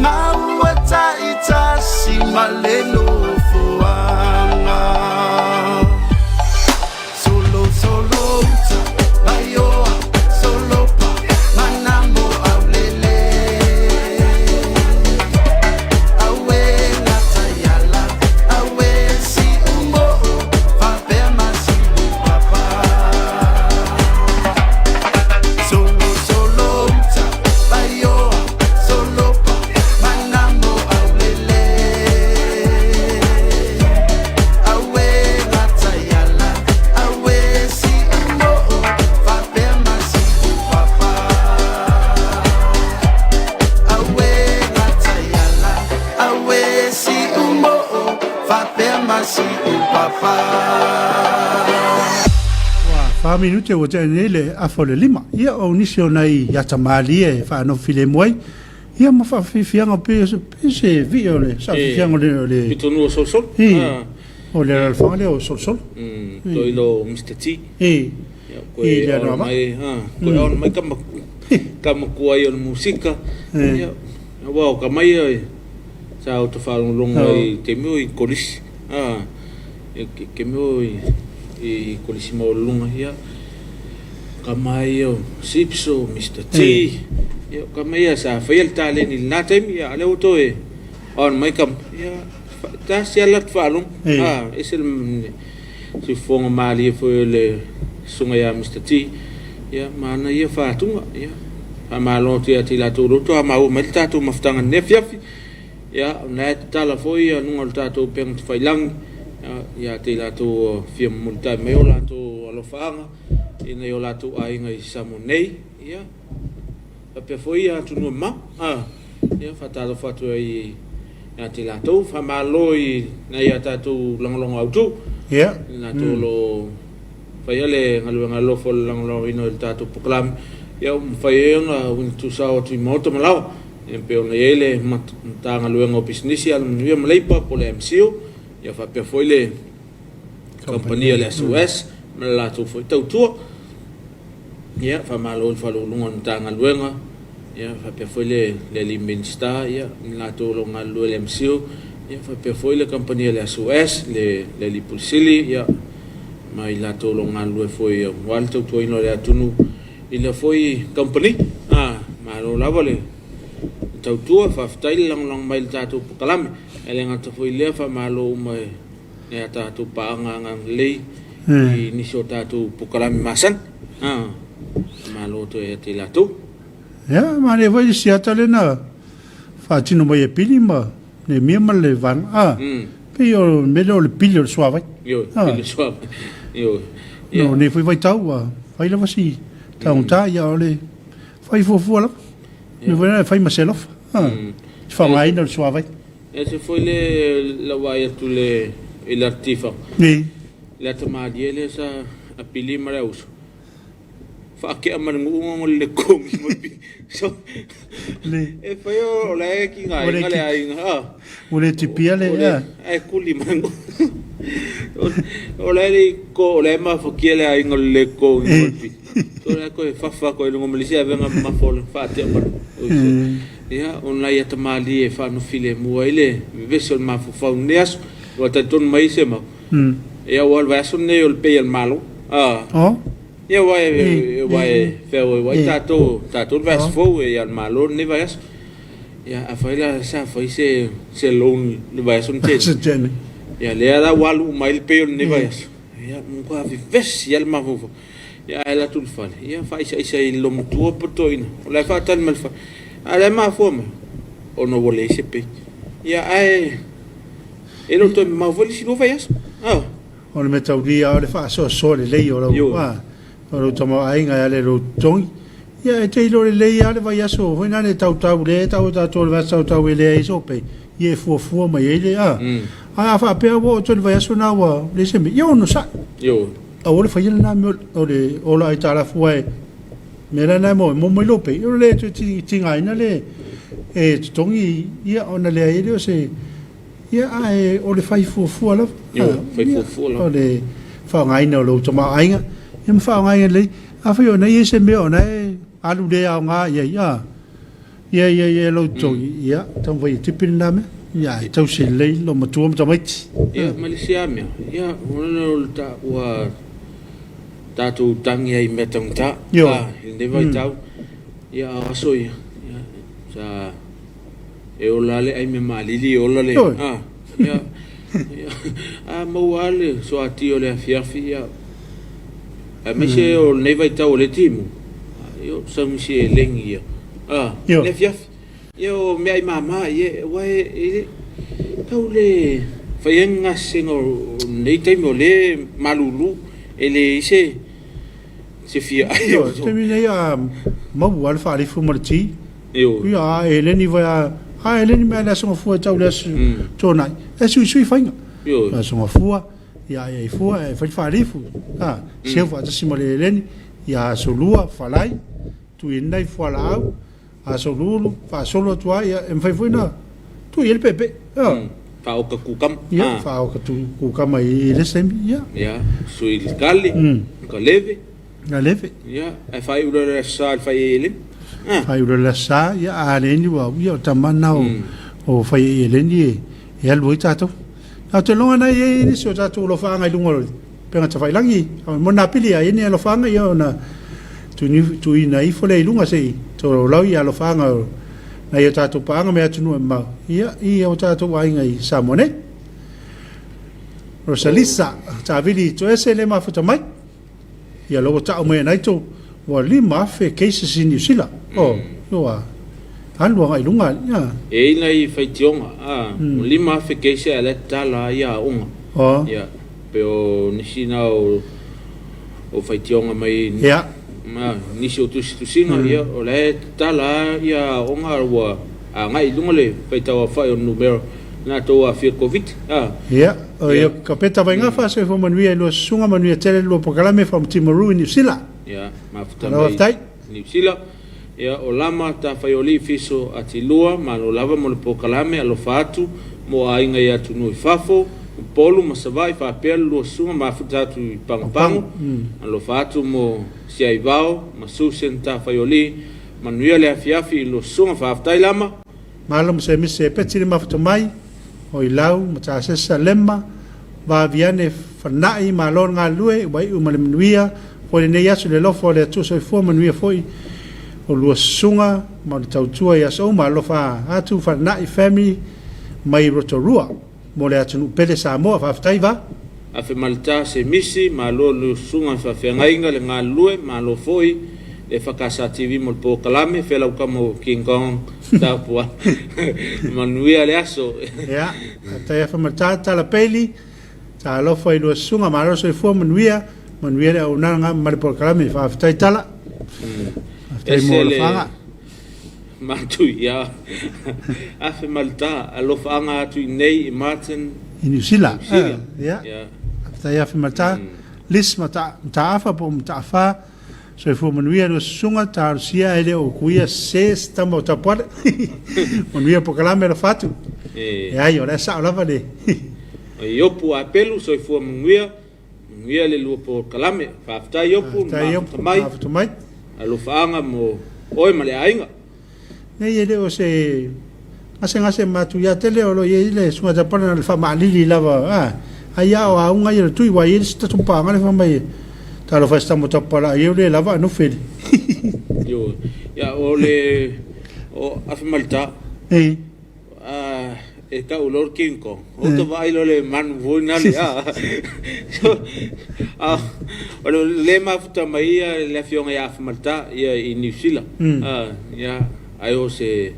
maua taitasi ma le nofoaga. Solo, solo uta, vaioa, solo pa, manamo aulele. Awe latayala, awe si umo'o, fapea masi upapa. Solo, solo, uta, baioa, solo pa, manamo aulele. Awe latayala, awe si umo'o, fapea masi upapa. Awe latayala, awe si umo'o, fapea masi upapa. Ua fa minute ua tea nei le afa o le lima. Ia, o nisi o nai atamalii e faanofo filemu ai, ia ma faafiafiaga pe pe se vii o le saafiafiaga o le o le Pitonua solosolo. I Ah. o le alalafaga lea o Solosolo. Mm, toilo Mr. T. I Ia, i koe le ona Anoamaa. mai, ha, koe ona mai ka ka makua ai o le musika. Ia, aua o ka mai ia, sa o te whaalongolongo ai te meo i kolisi. Ha, e ke, ke meo i, i kolisi maualulunga, ia. Ka mai ia o Sips o Mr. T. Ia, o ka mai ia sa whaia le tāleni i lena taimi, ia, a lea ua toe ona mai ka, ia, tasi ala te whaalongo. Ha, ese le, siufofoga malie foi o le susuga ia Mister T, ia, ma ana ia faatuga, ia, faamalo atu ia te i latou o lo o toamaua mai le tatou mafutaga i lenei afiafi, ia, o lena e tatala foi ia luga o le tatou upega tafailagi, ia, ia te i latou ua fia momolitai mai o latou alofaaga i nai o latou aiga i Samoa nei, ia, faapea foi ia atunuu e mamao, a, ia, faatalofa atu ai ia te i latou, faamalo i nai a tatou lagolago autu, i latou o lo o faia le galuega alofa o le lagolagoina o le tatou polokalame, ia ua mafai ai ona uiga tusao atu i maota ma laoa. Ia pei ona i ai le Matagaluega o Pisinisi, Alamanuia ma Leipa po o le MCIL, ia faapea foi le kamupani a le SOS ma le latou foi tautua. Ia, faamalo i le Faauluuluga o le Matagaluega, ia faapea foi le le alii Minisita, ia ma latou o lo o galulue i le MCIL, ia faapea foi le kamupani a le SOS, le le alii Pule Sili, ia ma i latou o lo o galulue foi aua le tautuaina o le atunuu i lea foi kamupani. A, malo lava le tautua, faafetai le lagolago mai i le tatou polokalame. Ae le gata foi i lea, faamalo uma i nai a tatou paaga agalelei i nisi o tatou polokalame masani. A, faamalo atu ia te i latou. Ia, manaia foi le siata lea na faatino mai e Pili ma Neemia ma le vaega. A, pei o le mea lea o le pili o le suavai. Ioe, pili o le suavai. Ioe. No nei foi vaitau ua fai lava si taugata, ia o le fai fuafua lava. Mea foi lea e fai ma se alofa. A, faaaogaina o le suavai. E ese foi le lau vaai atu le i le ata tifaga. Le ata malie lea sa apili ma le auso. Faatea ma le nuu ona le kogi ma pi. So, e fai o la e tigaina le aiga. Ah. Ua le tipia le, ah. Ae kuli ma le nuu. O la e le ko, o la e mafatia le aiga o le le kogi ma pi. So, o la e toe fafa atu ai i luga ma le isi avega mamafa o le faatea ma le nuu. Ia, o nai ata malie e faanofilemu ai le vevesi o le mafaufau i lenei aso. Ua talitonu mai se mau. Ia, ua o le vaiaso lenei o le pay a le Malo. Oh. Ia, aua e feauaiuai tatou, tatou le vaiaso fou e ia le Malo lenei vaiaso. Ia, afai la sa fai se se loan i le vaiaso na tea nei. Ia, lea la ua alu uma ai le pay o lenei vaiaso. Ia, matua vevesi lava le mafaufau. Ia, ae alu atu i le fale, ia faaisaisa i le loomatua po o le toeaina, o la e faatali mai i le fale. A o la e mafua mai, ona ua leai se pay. Ia, ae e le o toe mamao foi le isi 2 vaiaso. Ah. O le mea taulia o le faasoasoa lelei o lau, ah, o lou tamaoaiga e ala i lou totogi. Ia, e te iloa lelei lava le vaiaso foi lena e tautau, lea e tau e tatou o le vaiaso tautau e leai ai sou pay, ia e fuafua mai ai le, ah. Ae a faapea ua oo atu i le vaiaso lena ua leai se mea, ia onosai. Aua le faia lena mea o le ola aitalafu aua e mea la lena e maua mai lou pay, o le toe tigaina le e totogi ia ona leai ai lea o se ia ae o le fai fuafua lava. Fai fuafua lava. O le faaaogaina o lou tamaoaiga ia ma faaaogaina lelei. Afai o na i ai se mea o na e alu le aoga i ai, a ia ia ia lou totogi, ia taumafai e tipi lena mea. Ia ae tausi lelei lou matua ma tamaiti. Ia ma le isi lava mea, ia o le ta ua tatou tagi ai i mea taugata i lenei vaitau. Ia a o aso ia, ia sa e ola le ai mea maalili e ola le a ia ia a maua lava le soati o le afiafi ia aemaise o lenei vaitau o le timu ia o saugisi e legi ia a le afiafi ia o meaai mama ia aua e tau le fai ai ni gasesega o lenei taimi o lea e malulu e leai se se fia ai. Ioe, taimi nei a maua le faalifu ma le ti. Ioe. Ia, a eleni vai a, a eleni mai le aso gafua e tau le aso tuanai, e suisui faiga. Ioe. Aso gafua, ia ai ai fua, e fai le faalifu. A, seu faatasi ma le eleni, ia aso lua, falai, tuuina i fualaau, aso lulu, faasolo atu ai, ia, e mafai foi ona tuu i ai le peepee. Ioe. Faaoka kukama. Ia, faaoka kukama i le isi taimi, ia. Ia, sui le kale, ka leve. Ka leve. Ia, ae faaiu loa i le aso Sa i le fai eleni. Faaiu loa i le aso Sa, ia, a le ni ua, ia, o tama na o fai eleni e alu ai tatou. Ou te iloa na i ai nisi o tatou alofaaga i luga o le upega tafailagi, mo nā pili a i ai ni alofaaga, ia ona tuuina ifo lea i luga se i tolaulau ia alofaaga o nai o tatou paaga mai atunuu e mamao, ia, i o tatou aiga i Samoa nei. Rosalisa, Tavili Toese le mafuta mai. Ia la ua tau mai e Naito, ua 5,000 cases i Niu Sila. Oh, ua alu agai i luga. Ia. E i ai nai faitioga, a, ua 5,000 cases ae la e tatala ai aoga. Oh. Ia, pe o nisi na o o faitioga mai Ia. ma nisi o tusitusiga, ia, o la e tatala ia aoga ua agai i luga le faitauaofai o le numera na tou aafia i le Koviti. A. Ia, o ia Kapeta Vaingafa, soifua manuia i lua susuga, manuia tele le lua polokalame from Timaru i Niu Sila. Ia, mafuta mai Niu Sila. Ia, o Lama, Tafaiolii Fiso Atilua, malo lava mo le polokalame, alofa atu mo aiga i atunuu i fafo, Upolu ma Savaii faapea le lua susuga mafuta atu i Pagopago, alofa atu mo Siaivao ma Susan Tafaiolii, manuia le afiafi i lua susuga, faafetai Lama. Malo ma se misi e peti le mafuta mai, o Ilau ma Tasesa Lema, Vaviane Fana'i, malo le galulue, ua iu ma le manuia foi lenei aso i le alofa o le Atua Soifua manuia foi o lua susuga ma le tautua i aso uma. Alofa atu Fana'i family mai Rotorua mo le atunuu pele Samoa. Faafetai Va. Afemaleta se misi, malo le susuga faafeagaiga le galulue, malo foi le FKS TV mo le polokalame, felau kama o King Kong tapua. Manuia le aso. Ia, faafetai Afemaleta, Tala Peili, Talofa i lua susuga, malo le soifua, manuia, manuia le auaunaga ma le polokalame. Faafetai Tala. Faafetai mo Ese le alofaaga. matu ia Afemaleta, alofaaga atu i nei i Martin I Niu Sila. Niu Sila. Ia, Ia. faafetai Afemaleta. Lis Mataafa po o Mataafa. Soifua manuia lua susuga, talosia ae le o kuia se se tama o Tapuale. Manuia polokalame alofa atu. Leai, o la e sao lava le. Iopu Apelu, soifua manuia, manuia le lua polokalame. Faafetai Iopu, Faafetai Iopu, mafuta mai. Mafuta mai. Alofaaga mo oe ma le aiga. Nei e le o se gasegase matuia tele o lo o i ai le susuga Tapuale na o le faamaalili lava a ai a o auga ia o le tui ua i ai le isi tatou paaga le fai mai talofa e se tama o Tapuale ai o le lava anofe le Ioe. Ia o le o Afemalita. Ei. A e tau loa le King Kong. O ta vaai loa le manu foi na le a. A o le le mafuta mai ia le afioga ia Afemalita ia i Niu Sila. A ia ai o se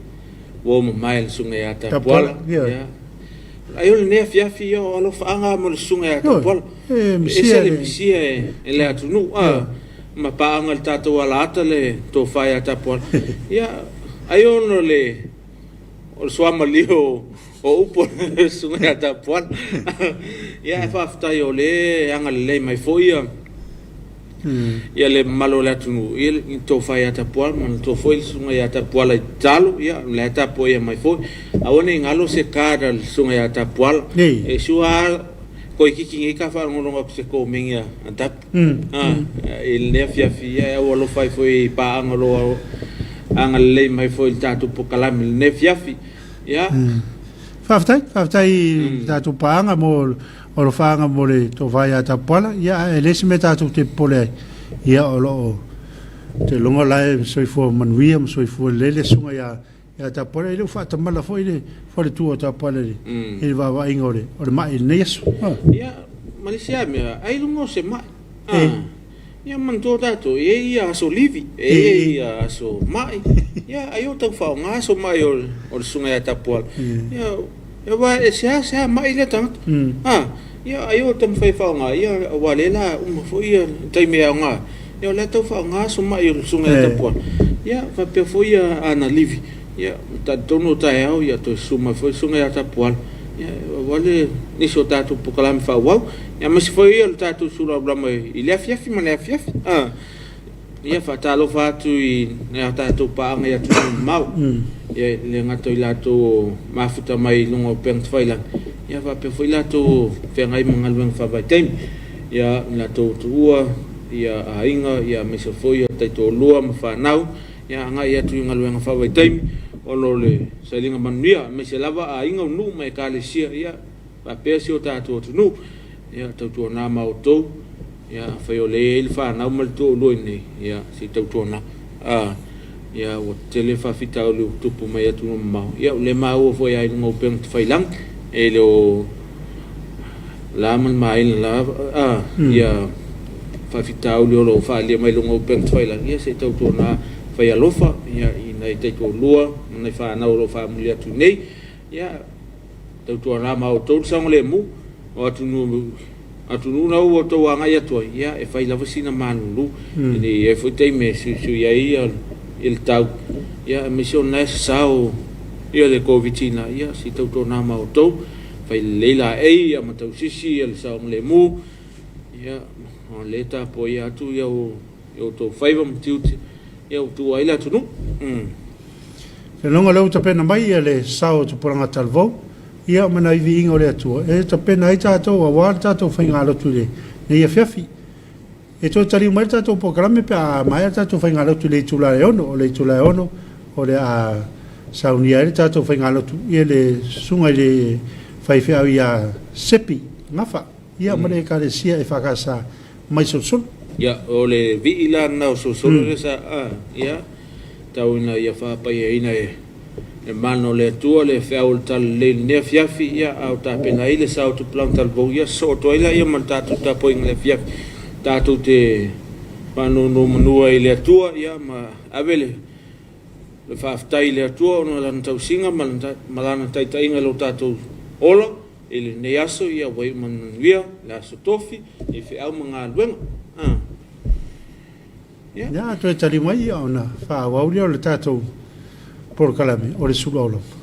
uo mamae le susuga ia Tapuala. Ia. Ai o lenei afiafi ia o alofaaga mo le susuga ia Tapuala. E ese le misia e le atunuu a ma paaga le tatou alaata le tofa ia Tapuala. Ia ai ona le o le suamalio o upu o le susuga ia Tapuala. Ia ae faafetai o lea e agalelei mai foi ia ia le mamalu o le atunuu ia le tofa ia Tapuala ma le foi le susuga ia Tapuala i tatalo ia o lea e tapuaia mai foi. Aua ne i galo se card a le susuga ia Tapuala. E sua koe kiki nei ka faalogologo atu se komeni a Tapu. I lenei afiafi ia e aualofa ai foi i paaga o lo o agalelei mai foi i le tatou polokalame i lenei afiafi. Ia. Faafetai, faafetai i le tatou paaga mo alofaaga mo le tofa ia Tapuala. Ia, ae le se mea tatou te popole ai. Ia, o lo o te iloga la e soifua manuia ma soifua lelei le susuga ia ia Tapuala. E le o faatamala foi le faletua o Tapuala i le vaavaaiga o le o le mai i lenei aso. Ia, ma le isi lava mea, ai luga o se mai. Ia manatua tatou, e i ai ia aso livi, e i ai ia aso mai. Ia, ai o tau faaaoga aso mai o le susuga ia Tapuala. Ia, aua e seasea mai lea tagata. Ia, ai o taumafai e faaaoga, ia, aua o lea o le a uma foi ia taimi e aoga ai. Ia o lea tau faaaoga aso mai o le susuga ia Tapuala. Ia faapea foi ia ana livi. Ia talitonu o taeao ia toe susu mai foi le susuga ia Tapuala. Ia aua le nisi o tatou polokalame faaauau. Ia aemaise foi ia le tatou sulaulama i le afiafi ma le afiafi. Ia faatalofa atu i a tatou paaga i atunuu mamao. Ia e le gata i latou o mafuta mai i luga o upega tafailagi, ia faapea foi latou o feagai ma galuega faavaitaimi. Ia latou tuua ia aiga ia aemaise foi ia taitoalua ma fanau ia agai atu i galuega faavaitaimi ona o le sailiga manuia aemaise lava aiga o nuu ma ekalesia ia faapea si o tatou atunuu ia tautuana ma outou ia afai o lea e i ai le fanau ma le toalua i inei ia se i tautuana a ia ua tele faafitauli ua tupu mai atunuu mamao ia ua le maua foi lava i luga o upega tafailagi e le o la ma le maina la a ia faafitauli o lo o faaalia mai luga o upega tafailagi ia se i tautuana fai alofa ia i nai taitoalua ma nai fanau o lo o faamuli atu nei ia tautuana ma outou le saogalemu o atunuu atunuu na ua outou agai atu ai ia e fai lava sina malulu e le i ai foi taimi e suisui ai ia le tau ia aemaise o lena e sasao ia le Koviti na ia se i tautuana ma outou fai lelei laei ia ma tausisi ia le saogalemu ia o lea e tapuaia atu ia outou faiva ma tiute. Ia ua tuua ai le atunuu. Lenoga lea ua tapena mai ia le sao o Tupulaga Talavou, ia ma nai viiga o le Atua e tapena ai tatou aua le tatou faigalotu i lenei afiafi. E toe taliu mai le tatou polokalame pe a maea le tatou faigalotu i le itula e 6. O le itula e 6 o le a saunia ai le tatou faigalotu i le susuga i le faifeau ia Sepi Gafa ia ma le Ekalesia EFKS mai Solosolo. Ia, o le vii la lena o Solosolo lea sa, a, ia, tau ina ia faapaiaina e le mana o le Atua le feau o le Talalelei i lenei afiafi, ia, a o tapena ai le sao o Tupulaga Talavou, ia sosoo atu ai laia ma le tatou tapuaiga i le afiafi, tatou te faanonomanu ai i le Atua, ia, ma ave le le faafetai i le Atua ona o Lana tausiga ma Lana taitaiga i lo tatou ola i lenei aso, ia ua iu ma le manuia le aso tofi i feau ma galuega. A. Ia. Ia, toe tali mai ia ona faaauau lea o le tatou polokalame o le sulu aulama.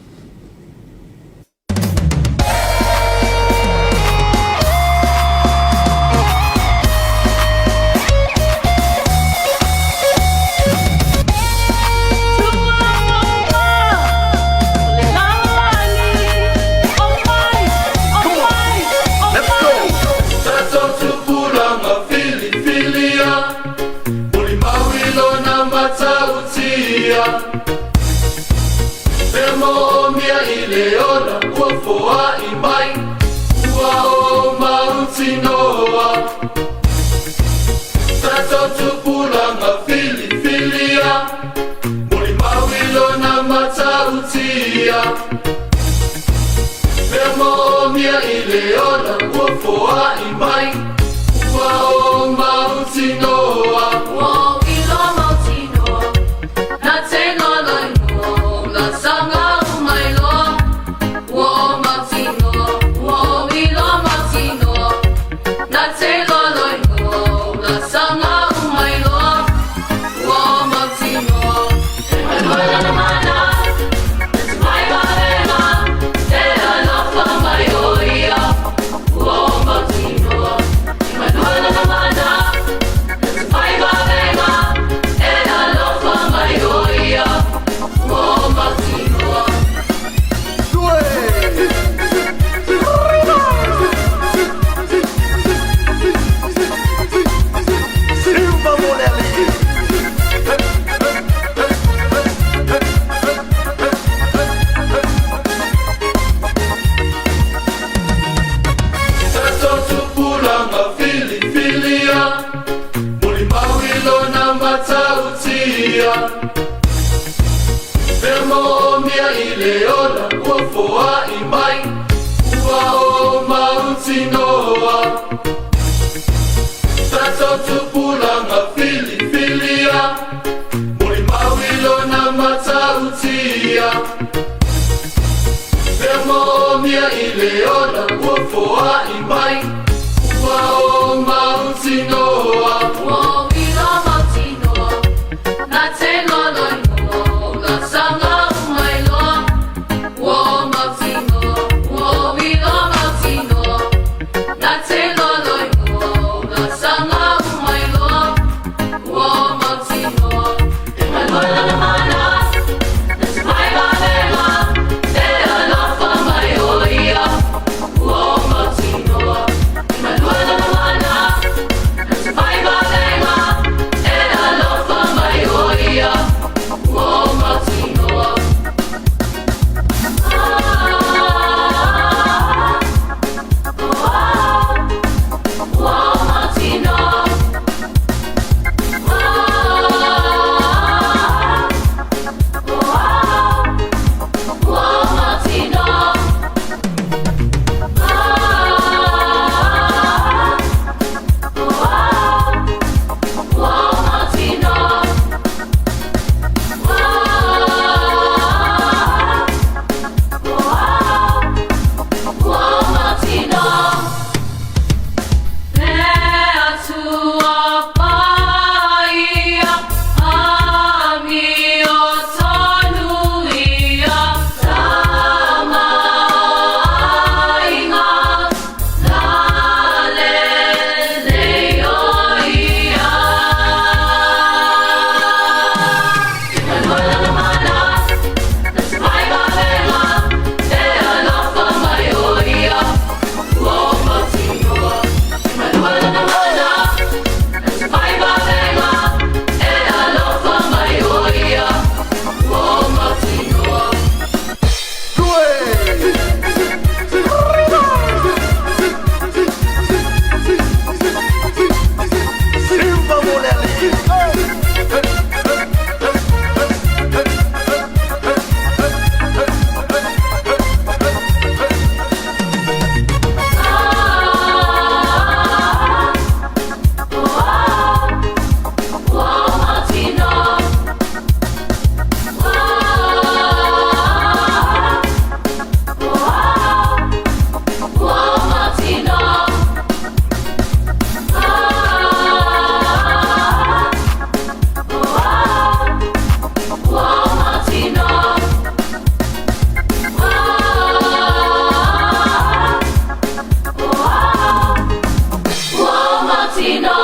Tino.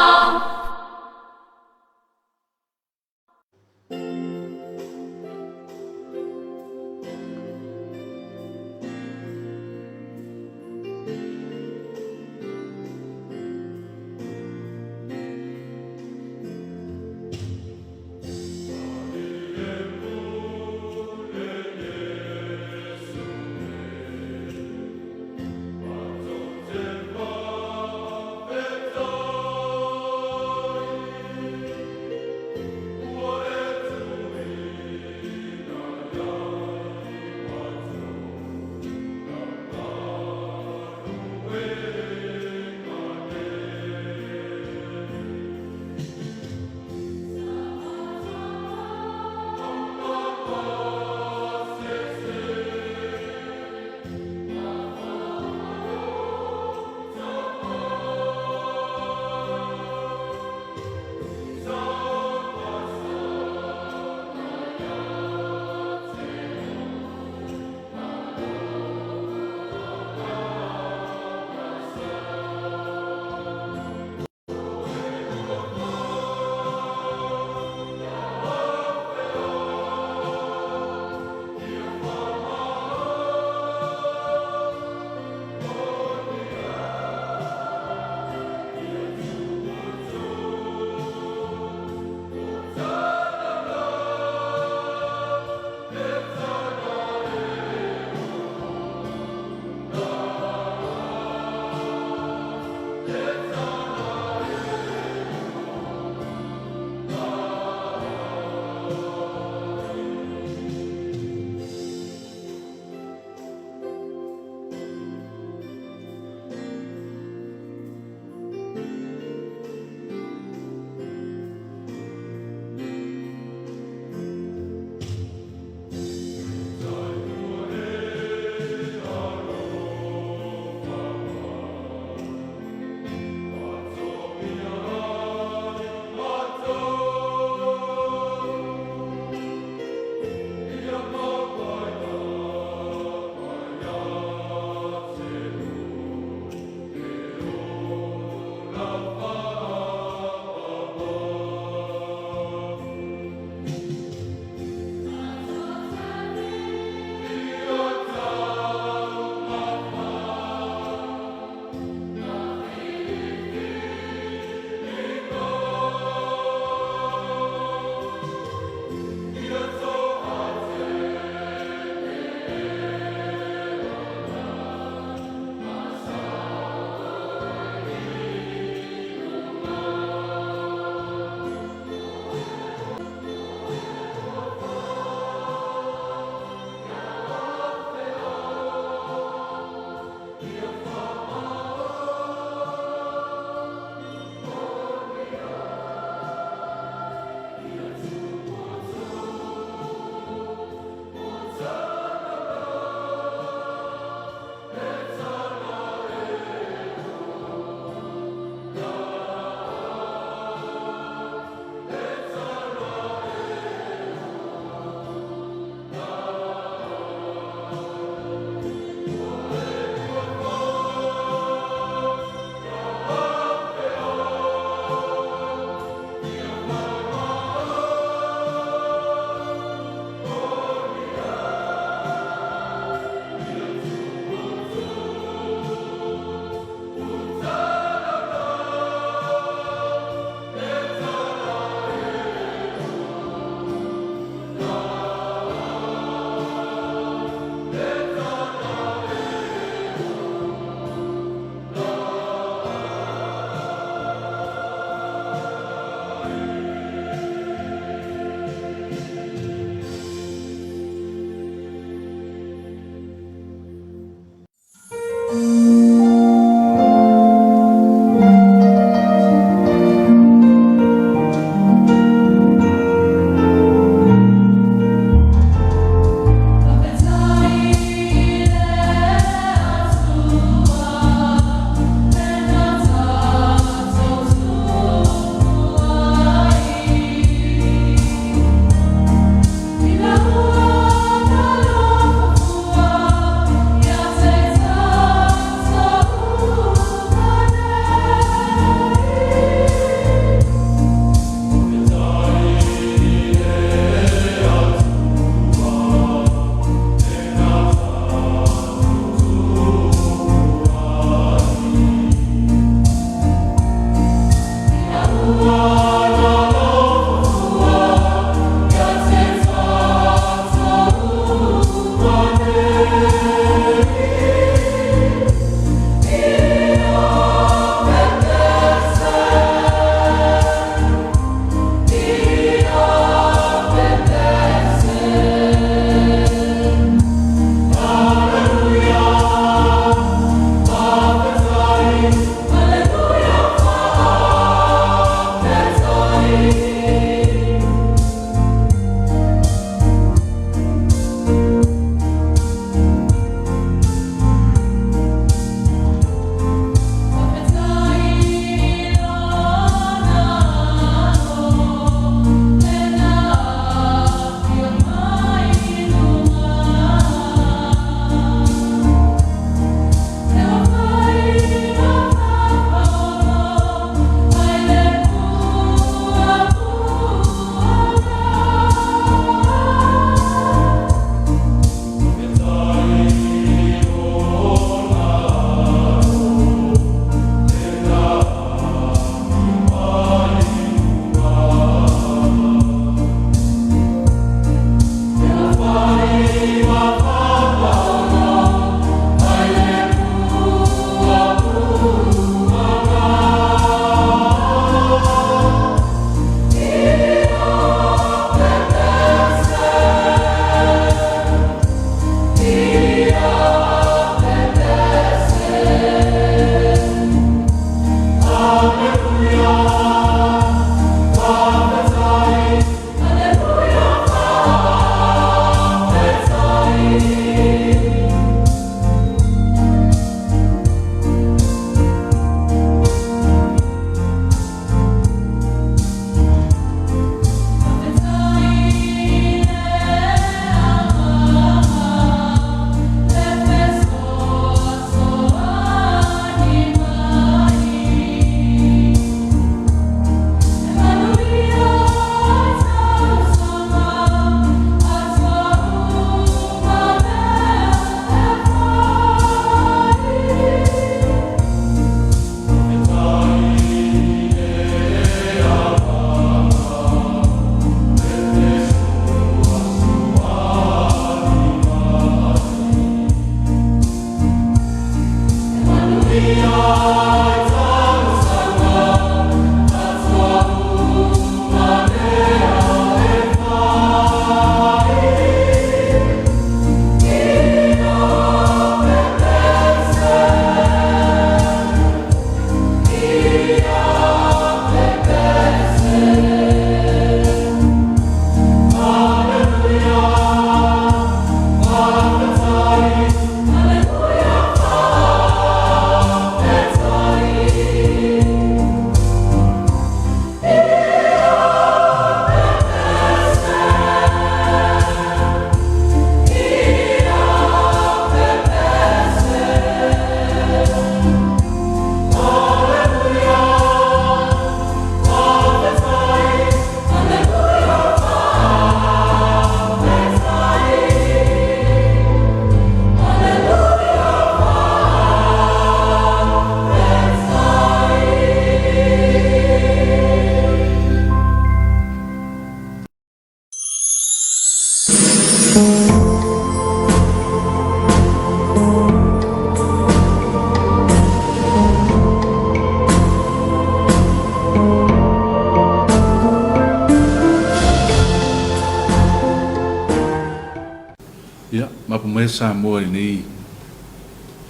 maia Samoa i lenei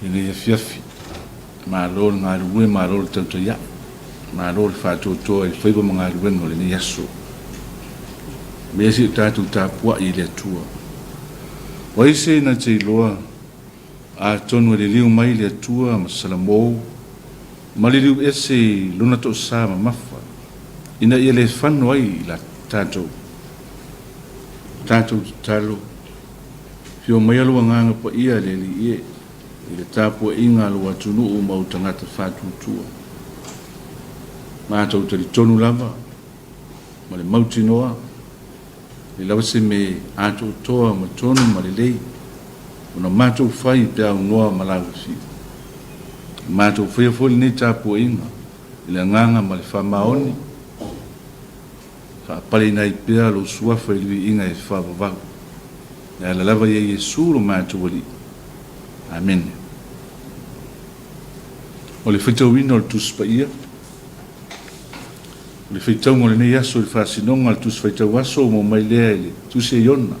lenei afiafi. Malo le galulue, malo le tautai ae, malo le faatoatoa i faiva ma galuega o lenei aso. Mea se i o tatou tapuai i le Atua. O ai se na te iloa atonu e liliu mai le Atua ma Salamo ma liliu ese i lona toasa mamafa ina ia le fano ai i la tatou tatou tatalo. Afio maia lou Agaga Paia le Alii e, i le tapuaiga a lou atunuu ma ou tagata faatuatua. Matou talitonu lava ma le mautinoa, e lava se me atoatoa ma tonu ma lelei ona matou fai pe aunoa ma lauafio. Matou faia foi lenei tapuaiga i le agaga ma le faamaoni, Faapaleina ai pea lou suafa i le viiga e faavavau. E ala lava ia Iesu lo matou Alii. Amene. O le faitauina o le Tusi Paia. O le faitauga o lenei aso i le faasinoga a le Tusi Faitau Aso ua maua mai lea i le Tusi a Iona,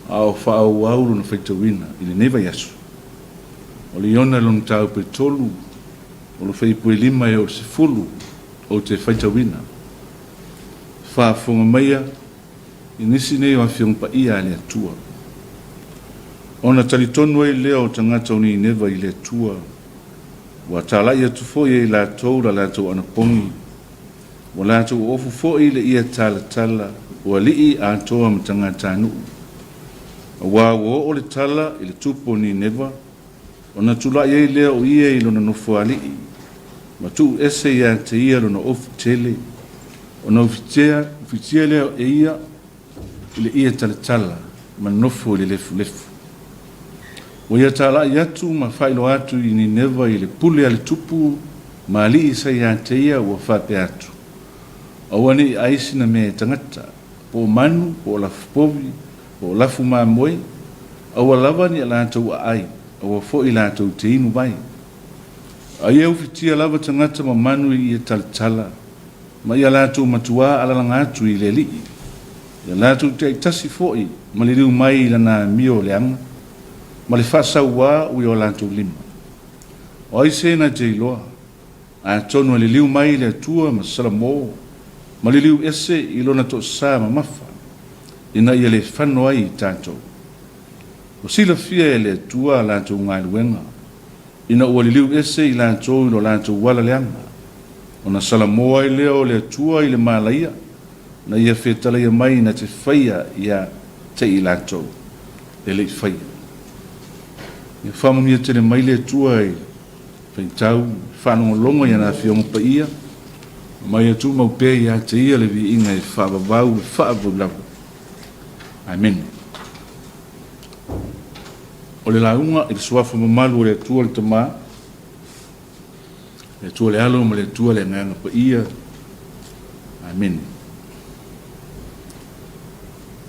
a o faaauau lona faitauina i lenei vaiaso. O le Iona i lona mataupu e 3, o lo fuaiupu e 5 e oo i le 10 ou te faitauina. Faafofoga maia i nisi nei o Afioga Paia a le Atua. Ona talitonu ai lea o tagata o Nineva i le Atua, ua talai atu foi e i latou la latou anapogi, ua latou ofu foi i le ia talatala o alii atoa ma tagatanuu. Aua ua oo le tala i le tupu o Nineva, Ona tulai ai lea o ia i lona nofoalii, ma tuu ese ia te ia lona ofu tele, ona ufitia, ufitia lea e ia i le ie talatala ma nofo i le lefulefu. Ua ia talai atu ma faailoa atu i Nineva i le pule a le tupu ma alii sa ia te ia ua faapea atu, Aua ne i ai sina mea e tagata, po o manu, po o lafupovi, po o lafu mamoe, aua lava ni a latou aai, aua foi latou te inu vai. A ia ufitia lava tagata ma manu i ia talatala, ma ia latou matuā alalaga atu i le Alii, ia latou taitasi foi ma liliu mai i lana amio leaga, ma le faasauā ui o latou lima. O ai se na te iloa? Atonu e liliu mai le Atua ma Salamo ma liliu ese i lona toasa mamafa, ina ia le fano ai i tatou. Ua silafia e le Atua a latou galuega, ina ua liliu ese i latou i lo latou ala leaga, ona Salamo ai lea o le Atua i le malaia, na ia fetalaia mai na te faia ia te i latou e le i faia. Ia faamanuia tele mai le Atua i Faitau, faalogologo i ana Afioga Paia, ma ia tumau pea ia te Ia le viiga e faavavau e faavavau lava. Amene. O le lauga i le Suafa mamalu o le Atua le Tama, le Atua le Alo ma le Atua le Agaga Paia. Amene.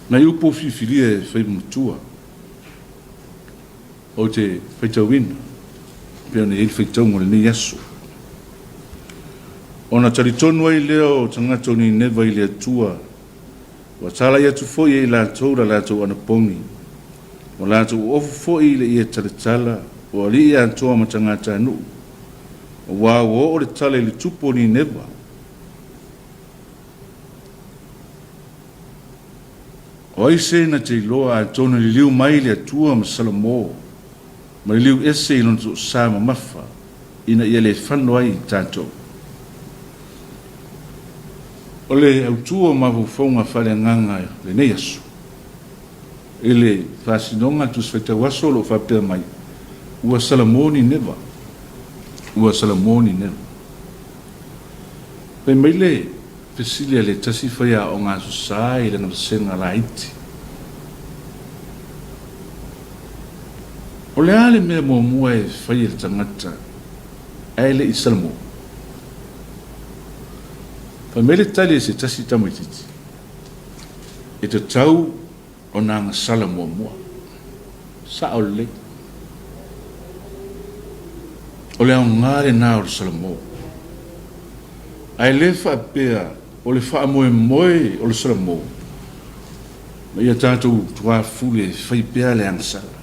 Nai upu filifilia e fai matua. Ou te faitauina pei ona i ai le faitauga o lenei aso. Ona talitonu ai lea o tagata o Nineva i le Atua, ua talai atu foi e i latou la latou anapogi, ua latou ofu foi i le ie talatala o alii atoa ma tagatanuu, aua ua oo le tala i le tupu o Nineva. O ai se na te iloa atonu e liliu mai le Atua ma Salamo ma liliu ese i lona toasa mamafa ina ia le fano ai i tatou? O le autu o mafaufauga faaleagaga o lenei aso i le faasinoga a le Tusi Faitau Aso o lo o faapea mai, Ua Salamo Nineva, ua Salamo Nineva. Fai mai le fesili a le tasi faiaoga Aso Sa i lana vasega laiti. O le a le mea muamua e fai e le tagata ae le i Salamo? Fai mai le tali a se tasi tamaitiiti, E tatau ona agasala muamua. Sao lelei. O le aoga lena o le Salamo. Ae le faapea o le faamoemoe o le Salamo ma ia tatou tuafule e fai pea le agasala.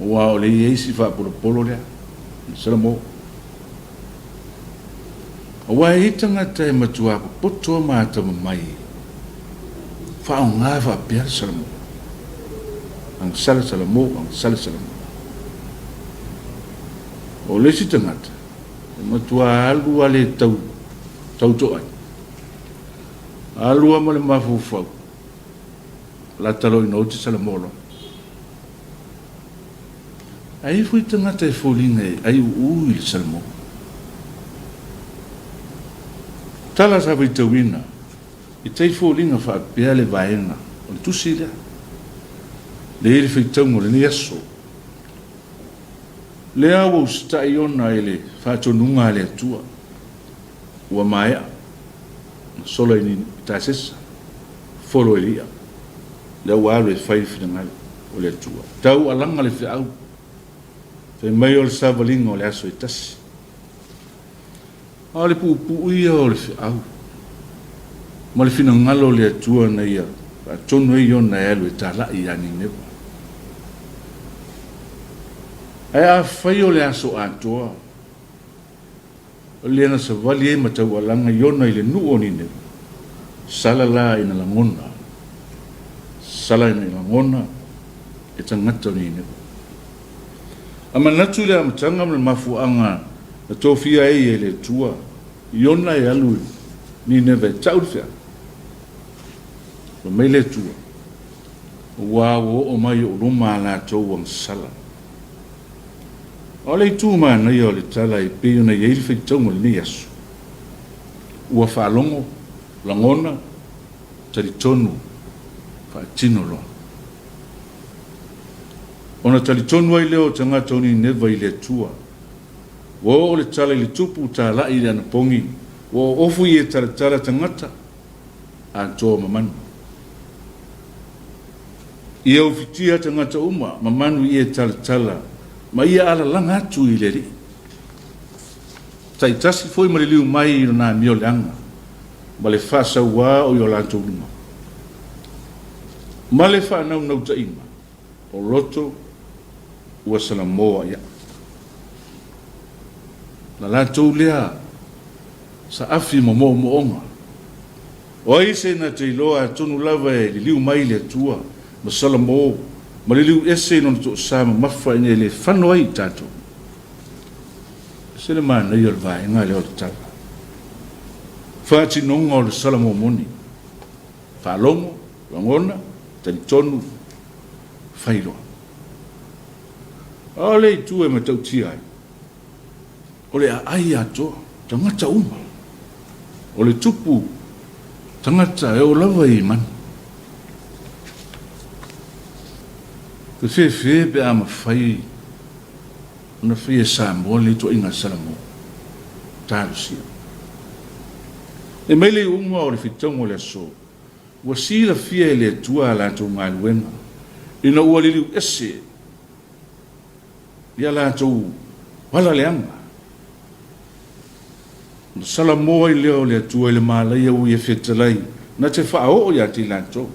Aua o le i ai si faapolopolo lea, le Salamo. Aua e i ai tagata e matua popoto ma atamamai e faaaoga faapea le Salamo. Agasala Salamo, agasala Salamo. O le isi tagata, e matua alu lava le tau, tautoai. Alu lava ma le mafaufau, lata loa ina oti Salamo loa. Ae i ai foi tagata e foliga e aiuuu i le Salamo. Tala sa faitauina i tai foliga faapea le vaega o le tusi lea. Lea i le faitauga o lenei aso. Lea ua usitai ona i le faatonuga a le Atua, ua maea na sola i Tasesa, folo i le ia. Lea ua alu e fai le finagalo o le Atua. Tau alaga le feau, fai mai o le savaliga o le aso e tasi. A o le puupuu ia o le feau ma le finagalo o le Atua na ia faatonu ai Iona e alu e talai ia Nineva. Ae afai o le aso atoa, O lea na savali ai ma taualaga Iona i le nuu o Nineva, sala la ina lagona, sala ina lagona e tagata o Nineva. A manatu i le amataga ma le mafuaaga na tofia ai e le Atua Iona e alu i Nineva e tau le feau, fai mai le Atua, Aua ua oo mai i ou luma a latou agasala. A o le itu manaia o le tala e pei ona i ai le faitauga o lenei aso, ua faalogo, lagona, talitonu, faatino loa. Ona talitonu ai lea o tagata o Nineva i le Atua. Ua oo le tala i le tupu talai i le anapogi, ua oofu i e talatala tagata atoa ma manu. Ia ufitia tagata uma ma manu i e talatala ma ia alalaga atu i le Alii. Taitasi foi ma liliu mai i lona amio leaga ma le faasauā o i o latou luma, ma le faanaunautaiga o loto ua salamoa i a'u. Na latou lea saafi ma moomooga. O ai se na te iloa atonu lava e liliu mai le Atua ma Salamo ma liliu ese i lona toasa mamafa ina ia le fano ai i tatou? Ese le manaia o le vaega lea o le tala. Faatinoga o le Salamo moni. Faalogo, lagona, talitonu, fai loa. A o le itu e matautia ai, O le aai atoa, tagata uma. O le tupu tagata e oo lava i manu. Fefefe pe a mafai ona faia e Samoa lenei ituaiga Salamo. Talosia. E mai le iuga o le faitauga o le aso, ua silafia e le Atua a latou galuega, ina ua liliu ese i a latou ala leaga. Ona salamo ai lea o le Atua i le malaia ua ia fetalai na te faaoo ia te i latou,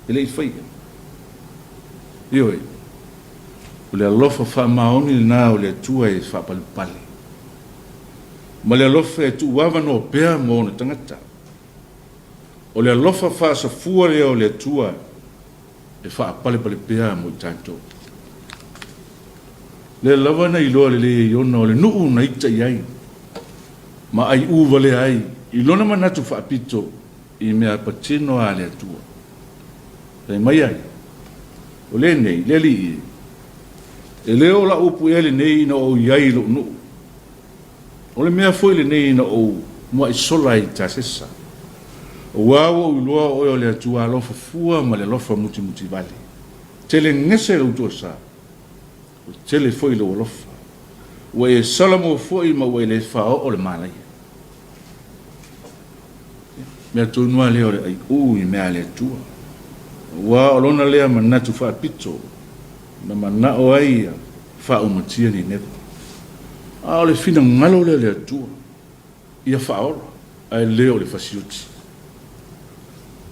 e le i faia. Ioe, o le alofa faamaoni lena o le Atua e faapalepale, ma le alofa e tuuavanoa pea mo ona tagata. O le alofa faasafua lea o le Atua e faapalepale pea mo i tatou. Lea lava na iloa lelei e Iona o le nuu na ita i ai ma aiu valea ai i lona manatu faapito i mea patino a le Atua. Fai mai ai, O lenei, le Alii e, e le o lau upu ea lenei ina ou i ai i lou nuu, O le mea foi lenei na ou muai sola ai i Tasesa, aua ua ou iloa o oe o le Atua alofa fua ma le alofa mutimutivale. Tele gese lou toasa, ua tele foi lou alofa. Ua e salamo foi ma ua e le faaoo le malaia. Mea tonu lava lea o le aiu i mea a le Atua, aua o lona lea manatu faapito na manao ai ia faaumatia Nineva. A o le finagalo lea o le Atua, ia faaola, ae le o le fasioti.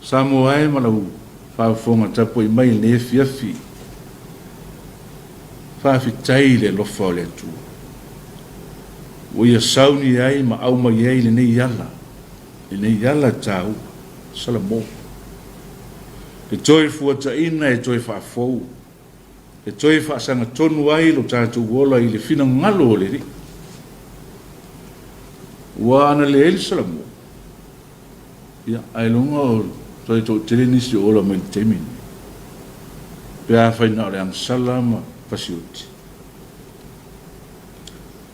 Samoa e ma lau faafofoga tapuai mai i lenei afiafi. Faafetai i le alofa o le Atua, ua Ia sauni ai ma aumai ai lenei ala, lenei ala taua, Salamo, e toe fuataina, e toe faafou, e toe faasagatonu ai lo tatou ola i le finagalo o le Alii. Ua ana leai le Salamo, ia, ailoga o toe toatele nisi o ola mai i le taimi lenei, pe afai na o le agasala ma pasioti.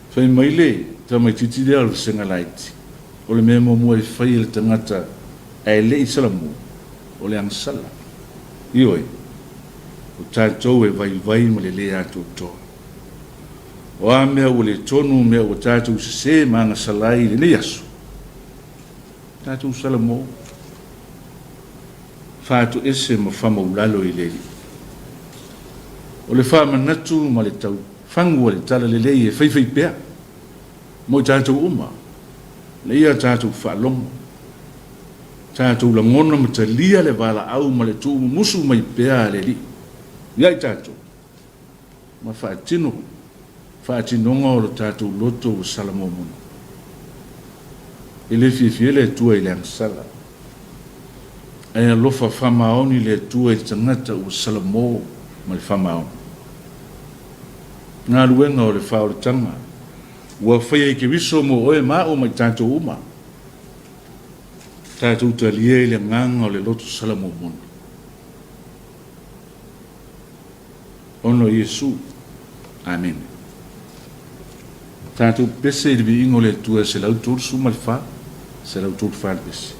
Fai mai le tamaitiiti lea o le vasega laiti, o le mea muamua e fai e le tagata ae le i salamo, o le agasala. Ioe, o tatou e vaivai ma le lē atoatoa. O a mea ua le tonu, mea ua tatou sesē ma agasala ai i lenei aso, tatou salamo, faatoese ma famaulalo i le Alii. O le faamanatu ma le taufagu o le talalelei e faifaipea mo i tatou uma, ina ia tatou faalogo, tatou lagona ma talia le valaau ma le tuumumusu mai pea a le Alii ia i tatou, ma faatino faatinoga o lo tatou loto ua salamomona. E le fiafia le Atua i le agasala, ae alofa faamaoni le Atua i le tagata ua salamo ma le faamaoni. Galuega o le faaolataga ua faia i Keriso mo oe ma a'u ma i tatou uma. Tatou talia i le agaga o le loto salamomona. Ona o Iesu. Amene. Tatou pepese i le viiga o le Atua e 134, 134 le pese.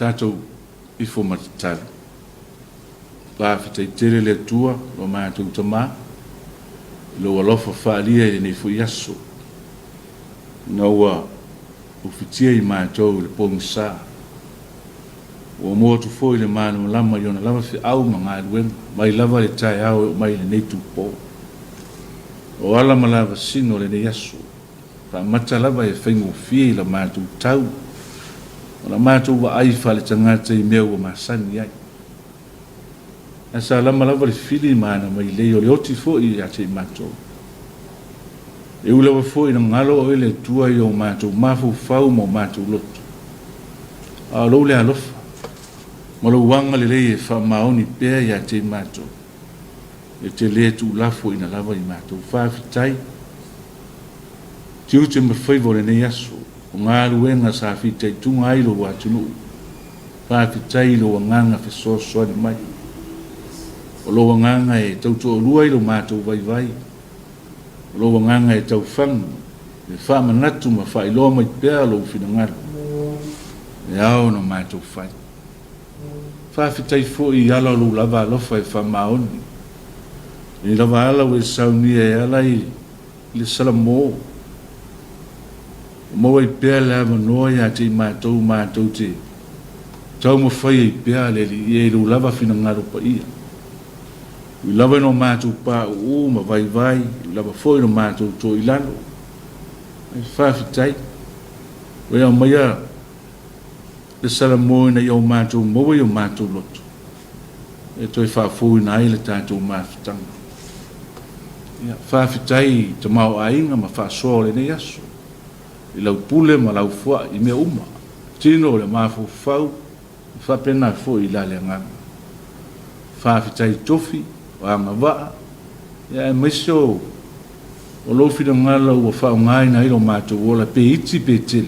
Tatou ifo ma tatalo. Faafetai tele le Atua, lo matou Tama, i lou alofa faaalia i lenei foi aso, ina ua ufitia i matou i le pogisa. Ua maua atu foi le malamalama i ona lava feau ma galuega, mai lava le taeao e oo mai i lenei itupo. O ala ma lavasina o lenei aso, faamata lava e faigofie i la matou tau ma la matou vaai faaletagata i mea ua masani ai. Ae sa lama lava le fili ma ana mailei o le oti foi ia te i matou. E ui lava foi ina galo oe le Atua i o matou mafaufau ma o matou loto, a o lou le alofa ma lou agalelei e faamaoni pea ia te i matou, e te le tuulafoina lava i matou. Faafetai. Tiute ma faiva o lenei aso, o galuega sa fitaituga ai lou atunuu. Faafetai i lou agaga fesoasoani mai. O lou agaga e tautoalua i lo matou vaivai. O lou agaga e taufagu, e faamanatu ma faailoa mai pea lou finagalo e ao ona matou fai. Faafetai foi i ala o lou lava alofa e faamaoni. Lenei lava ala ua e saunia e ala i le Salamo. Ua maua ai pea le avanoa ia te i matou matou te taumafai ai pea le Alii e i lou lava finagalo paia. Ui lava ina o matou pauu ma vaivai, ui lava foi ina matou to i lalo. Ae faafetai, ua e aumaia le Salamo ina ia o matou maua i o matou loto e toe faafouina ai le tatou mafutaga. Ia, faafetai i tamaoaiga ma faasoa o lenei aso, i lau pule ma lau fua'i i mea uma, tino o le mafaufau e faapena foi i la le agaga. Faafetai i tofi, o agavaa, ia aemaise o o lou finagalo ua faaaogaina ai lo matou ola pe iti pe tele,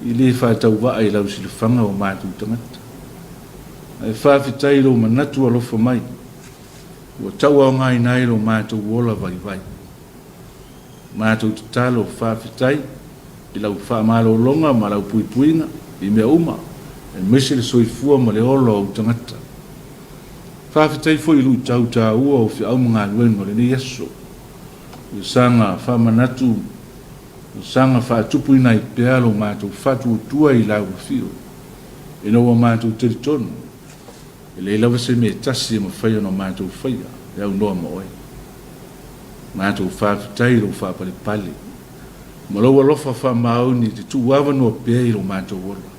i le faatauvaa i lau silafaga o matou tagata. Ae faafetai i lou manatu alofa mai, ua tauaogaina ai lo matou ola vaivai. Matou tatalo faafetai i lau faamalologa ma lau puipuiga i mea uma, aemaise le soifua ma le ola o ou tagata. Faafetai foi i luitau taua o feau ma galuega o lenei aso, ua saga faamanatu, ua saga faatupuina ai pea lo matou faatuatua i lau afio, ina ua matou talitonu, E leai lava se mea e tasi e mafai ona matou faia e aunoa ma oe. Matou faafetai i lou faapalepale ma lou alofa faamaoni i te tuuavanoa pea i lo matou ola.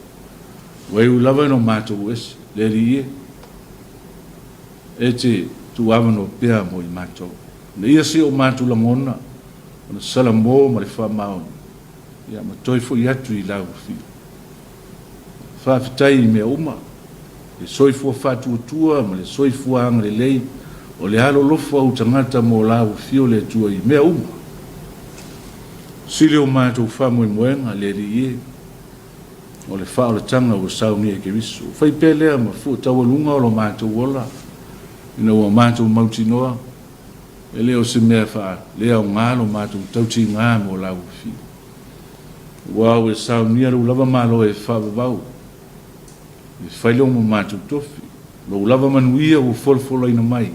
Ua iu lava ina o matou ese, le Alii e, e te tuuavanoa pea mo i matou. Ina ia se o matou lagona ona salamo ma le faamaoni, ia ma toe foi atu i lau afio. Faafetai i mea uma, le soifua faatuatua ma le soifua agalelei o le alolofa o ou tagata mo la ua fio le Atua i mea uma. Sili o matou faamoemoega, le Alii e, o le faaolataga ua saunia e Keriso. Fai pea lea ma fua taualuga o lo matou ola, ina ua matou mautinoa, e le o se mea faaleaoga lo matou tautiga mo la ua fio. Ua au e saunia lou lava Malo e faavavau, e fai lou ma matou tofi, lou lava manuia ua folafolaina mai,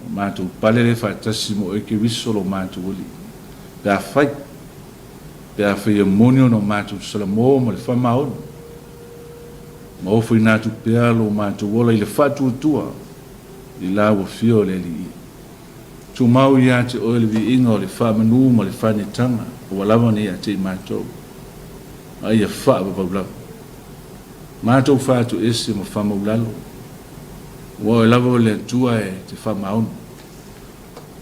o matou pale lea faatasi ma oe Keriso lo matou Alii. Pe afai, pe afai e moni ona o matou salamo ma le faamaoni, ma ofoina atu pea lo matou ola i le faatuatua i la ua fia o le Alii. Tumau ia te oe le viiga o le faamanu ma le faanetaga ua lava nei ia te i matou, a ia faavavau lava. Matou faatoese ma faamaulalo, ua oe lava o le Atua e te faamaoni.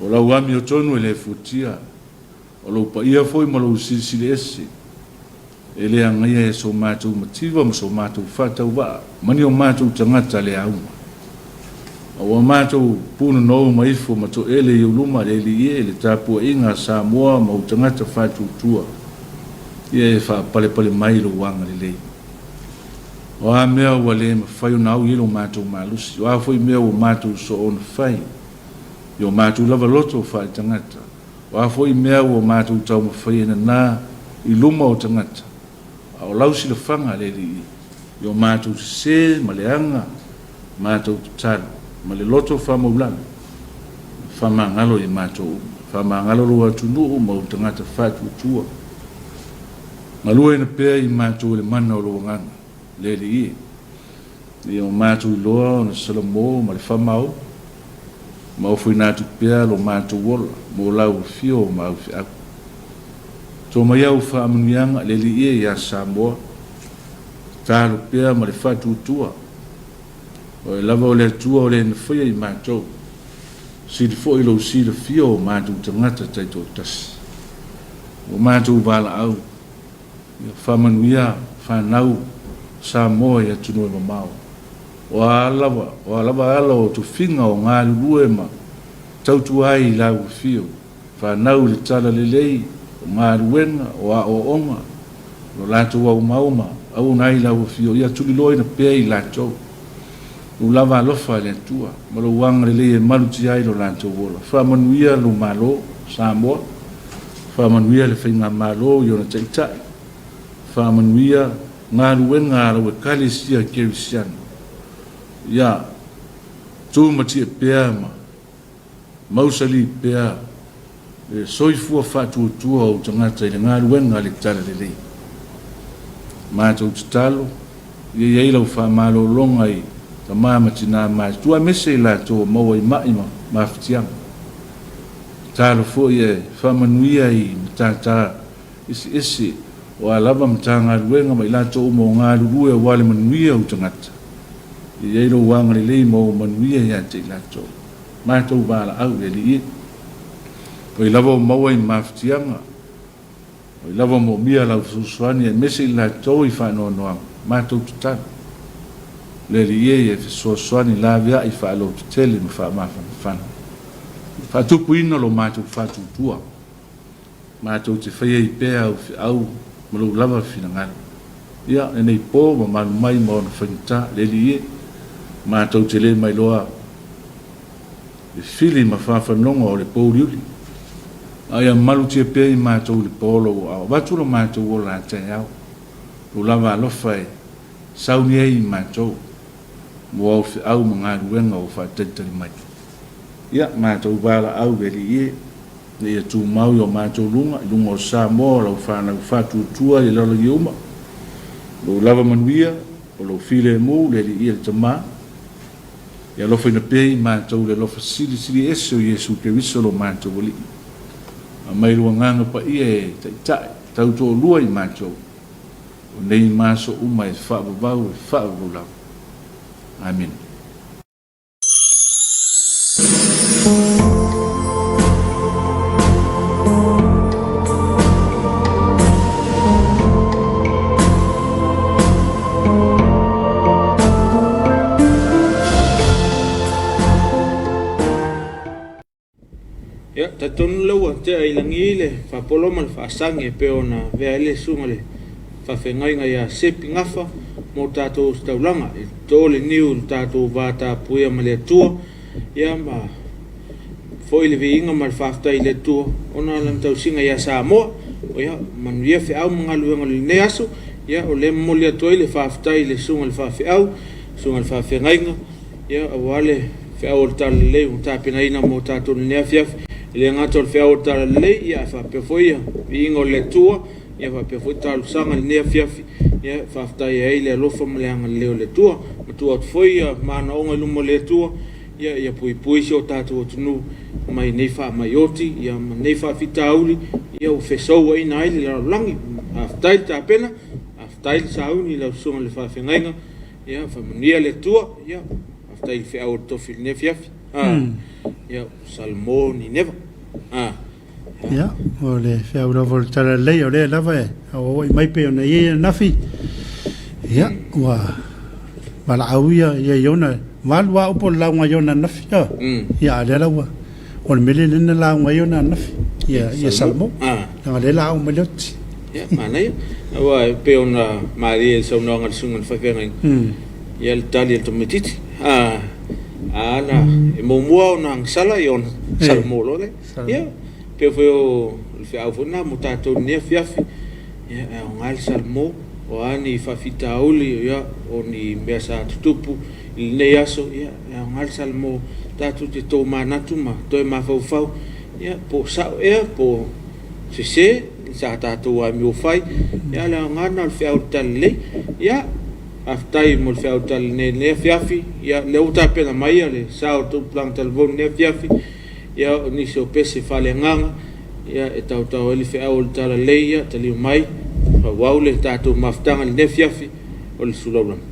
O lau amiotonu e le fuatia, O lou paia foi ma lou silisili ese, e le agaia e so matou mativa ma so matou faatauvaa ma ni o matou tagata le auga. A ua matou punonou ma ifo ma toele i ou luma le Alii e, le tapuaiga a Samoa ma ou tagata faatuatua, ia e faapalepale mai lou agalelei. O a mea ua le mafai ona au i ai lo matou malosi, o a foi mea ua matou soona fai i o matou lava loto faaletagata, O a foi mea ua matou taumafai e nanā i luma o tagata, a o lau silafaga, le Alii, i o matou sesē ma leaga, matou tatalo, ma le loto faamaulalo, faamagalo i matou uma. Faamagalo lou atunuu ma ou tagata faatuatua. Galueina pea i matou e le mana o lou Agaga, le Alii e. Ina ia o matou iloa ona salamo ma le famao, ma ofoina atu pea lo matou ola mo lau afio ma au feau. To mai au faamanuiaga le Alii e ia Samoa, tatalo pea ma le faatuatua, o oe lava o le Atua o le na faia i matou, sili foi lou silafia o matou tagata taitoatasi. Ua matou valaau, ia faamanuia fanau Samoa i atunuu e mamao. O a lava, o a lava ala o tofiga o galulue ma tautua ai i lau afio, fanau i le talalelei, o galuega, o aoaoga, lo latou aumauma, auauna ai lau afio, ia tuliloaina pea i latou. Lou lava alofa e le Atua, ma lou agalelei e malutia ai lo latou ola. Faamanuia lou Malo, Samoa. Faamanuia le Faigamalo i ona taitai. Faamanuia galuega a lau Ekalesia Kerisiano. Ia tumatie pea ma mausali pea le soifua faatuatua o ou tagata i le galuega a le Talalelei. Matou tatalo, ia i ai lau faamalologa i tama ma tina matutua aemaise i latou o maua i ma'i ma mafatiaga. Tatalo foi e faamanuia i matata eseese o a lava Matagaluega ma i latou uma o galulue aua le manuia o ou tagata. Ia i ai lou agalelei ma ou manuia ia te i latou. Matou valaau le Alii e. O ai lava o maua i mafatiaga, o ai lava o moomia lau fesoasoani aemaise i latou i faanoanoaga, matou tatalo. Le Alii e ia fesoasoani laveai faalototele ma faamafanafana. Faatupuina lo matou faatuatua. Matou te fai ai pea au feau ma lou lava finagalo. Ia, lenei po, mamalu mai ma ona faigata, le Alii e, matou te le mailoa le fili ma fafanoga o le pouliuli, a ia malutia pea i matou i le po lou aao. Avatu lo matou ola a taeao, lou lava alofa e sauni ai i matou mo au feau ma galuega ua faatalitali mai. Ia, matou valaau le Alii e. Ina ia tumau i o matou luga, i luga o Samoa o lau fanau faatuatua i le lalolagi uma. Lou lava manuia, o lou filemu, le Alii le Tama. Ia alofaina pea i matou le alofa silisili ese o Iesu Keriso lo matou Alii. Aumai lou Agaga Paia e taitai, tautoalua i matou, o nei ma aso uma e faavavau e faavavau lava. Amene. Ia, talitonu lea ua tea i lagi le faapolo ma le faasagi e pei ona avea ai le susuga i le faafeagaiga ia Sepi Gafa mo tatou ositaulaga e to le niu i le tatou va tapuia ma le Atua, ia ma foi le viiga ma le faafetai i le Atua ona o lana tausiga ia Samoa. Ia, manuia feau ma galuega o lenei aso. Ia, o lea e momoli atu ai le faafetai i le susuga i le faafeau, susuga i le faafeagaiga, Ia, aua le feau o le Talalelei ua tapenaina mo tatou i lenei afiafi. E le gata o le feau o le Talalelei, ia ae faapea foi ia viiga o le Atua, ia faapea foi talosaga i lenei afiafi, ia e faafetai ai le alofa ma le agalelei o le Atua. Ma tuu atu foi ia manaoga i luma o le Atua, ia ia puipui si o tatou atunuu mai nei faamai oti, ia ma nei faafitauli, ia ua fesouaina ai le lalolagi. Faafetai le tapena, faafetai le sauni i lau Susuga i le Faafeagaiga. Ia, faamanuia le Atua. Ia, faafetai i le feau o le tofi i lenei afiafi. Ah, ia, Salmo Nineva. Ah. Ia, o le feau lava o le Talalelei, o lea lava e auauai mai pei ona i ai ananafi. Ia, ua valaau ia ia Iona, valu lava upu o le lauga a Iona ananafi. Ah. Ia, a o lea la ua, o le mele lea na lauga ai Iona ananafi, ia, ia Salmo. Ah. Leaga o lea la a oo mai le oti. Ia, manaia. Aua e pei ona malie i le saunoaga a le susuga i le faafeagaiga, ia le tali a le tamaitiiti. A, a na, e muamua ona agasala ia ona salamo loa lea. Ia, pei foi o le feau foi lena mo tatou i lenei afiafi, ia, e aoga le salamo, o a ni faafitauli, ia, o ni mea sa tutupu i lenei aso, ia, e aoga le salamo tatou te tomanatu ma toe mafaufau, ia, po o sao ea, po o sese sa tatou amio fai, ia, o le aoga lena o le feau o le talalelei. Ia. Faafetai mo le feau talalelei i lenei afiafi. Ia, o lea ua tapena mai le sao o le tupulaga talavou i lenei afiafi, ia, o nisi o pese faaleagaga, ia, e tautau ai le feau o le talalelei, ia, taliu mai, faaauau le tatou mafutaga i lenei afiafi o le Sulaulama.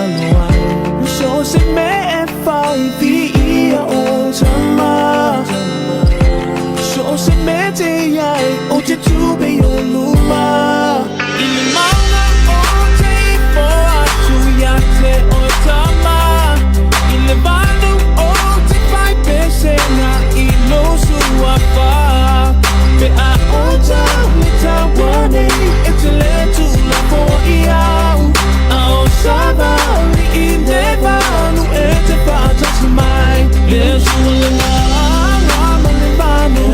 alo ai So o se mea e fai viia o tama So o se mea te i ai o te tupe o luma I le maunga o te ifo atu ia te oe tama I le valu o te fai pesega i lou suafa Pe a o tau le taua nei e te le tulafoai au A o savali i le vanu e te faatasi mai Le sua le maga ma le vanu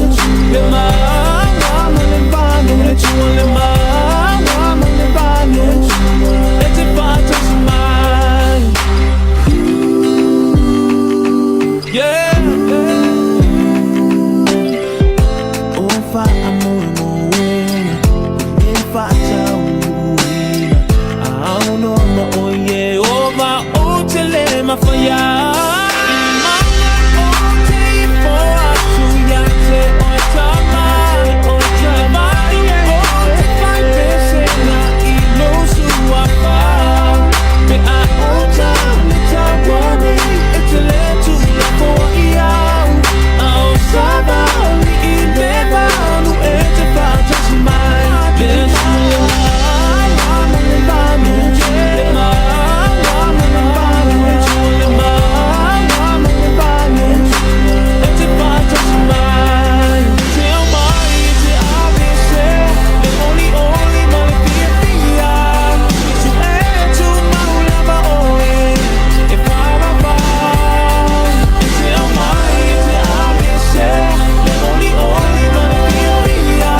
Le maga ma le vanu Le sua le maga ma le vanu E te faatasi mai Yeah O faamoemoega e faataunuuina Aono ma o Iehova ou te le mafaia I le maunga o te ifo atu ia te oe tama I le valu o te fai pesega i lou suafa Pe a o tau le taua nei e te le tulafoai au A o savali i le vanu e te faatasi mai Le sua ma le vanu Le maua ma le vanu Le sua le maua ma le vanu E te faatasi mai Te ao mai e te avese Le olioli ma le fiafia I su e tumau lava oe E fa'avavau E te ao mai e te avese Le olioli ma le fiafia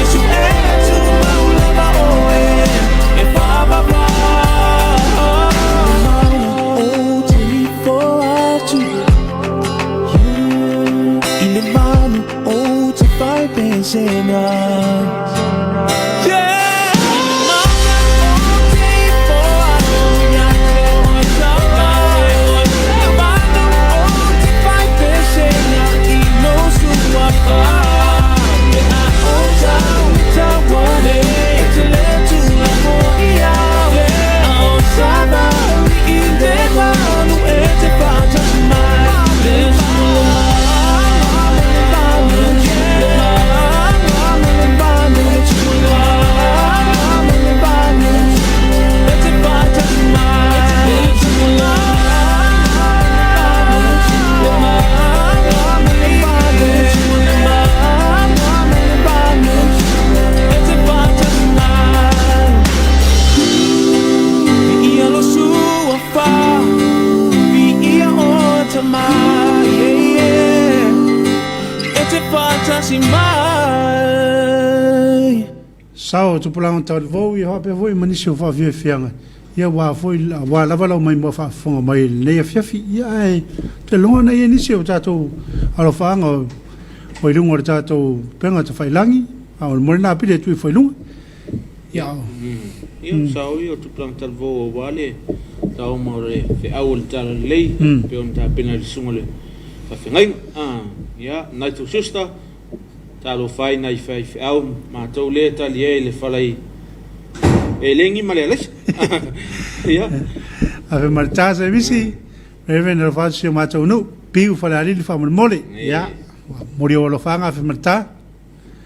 I su e tumau lava oe E fa'avavau O te ifo atu I le valu o te fai pesega Yeah I le maunga o te ifo atu ia te oe tama Le valu o te fai pesega i lou suafa Pe a o tau le taua nei E te le tulafoai au A o savali i le vanu e te faatasi mai Le sua ma le vanu Le maua ma le vanu Le sua ma le vanu E te faatasi mai Le sua le maua ma le vanu Le sua ma le vanu E te faatasi mai Viia lou suafa Viia oe tama Yeah, yeah E te faatasi mai. Sao o Tupulaga Taulivou, ia faapea foi ma nisi o faafiafiaga, ia aua foi, aua lava lau maimoa faafofoga mai i lenei afiafi. Ia ae ou te lagona e i ai nisi o tatou alofaaga o i luga o le tatou upega tafailagi, a o le moe lena pili e tui ifo i luga. Ia, Ia, sao ia o Tupulaga Talavou aua le taoga o le feau o le Talalelei pei ona tapena e le Susuga i le Faafeagaiga. Ia, Nigel Schuster, talofa ai nai faifeau matou lea e tali ai le fala i elegi ma le alaisa. Ia. Ave ma le ta servisi, Reverend alofa atu si o matou nuu, Piu Falealili faamolemole. Ia, ua momoli ou alofaaga Ave ma le ta.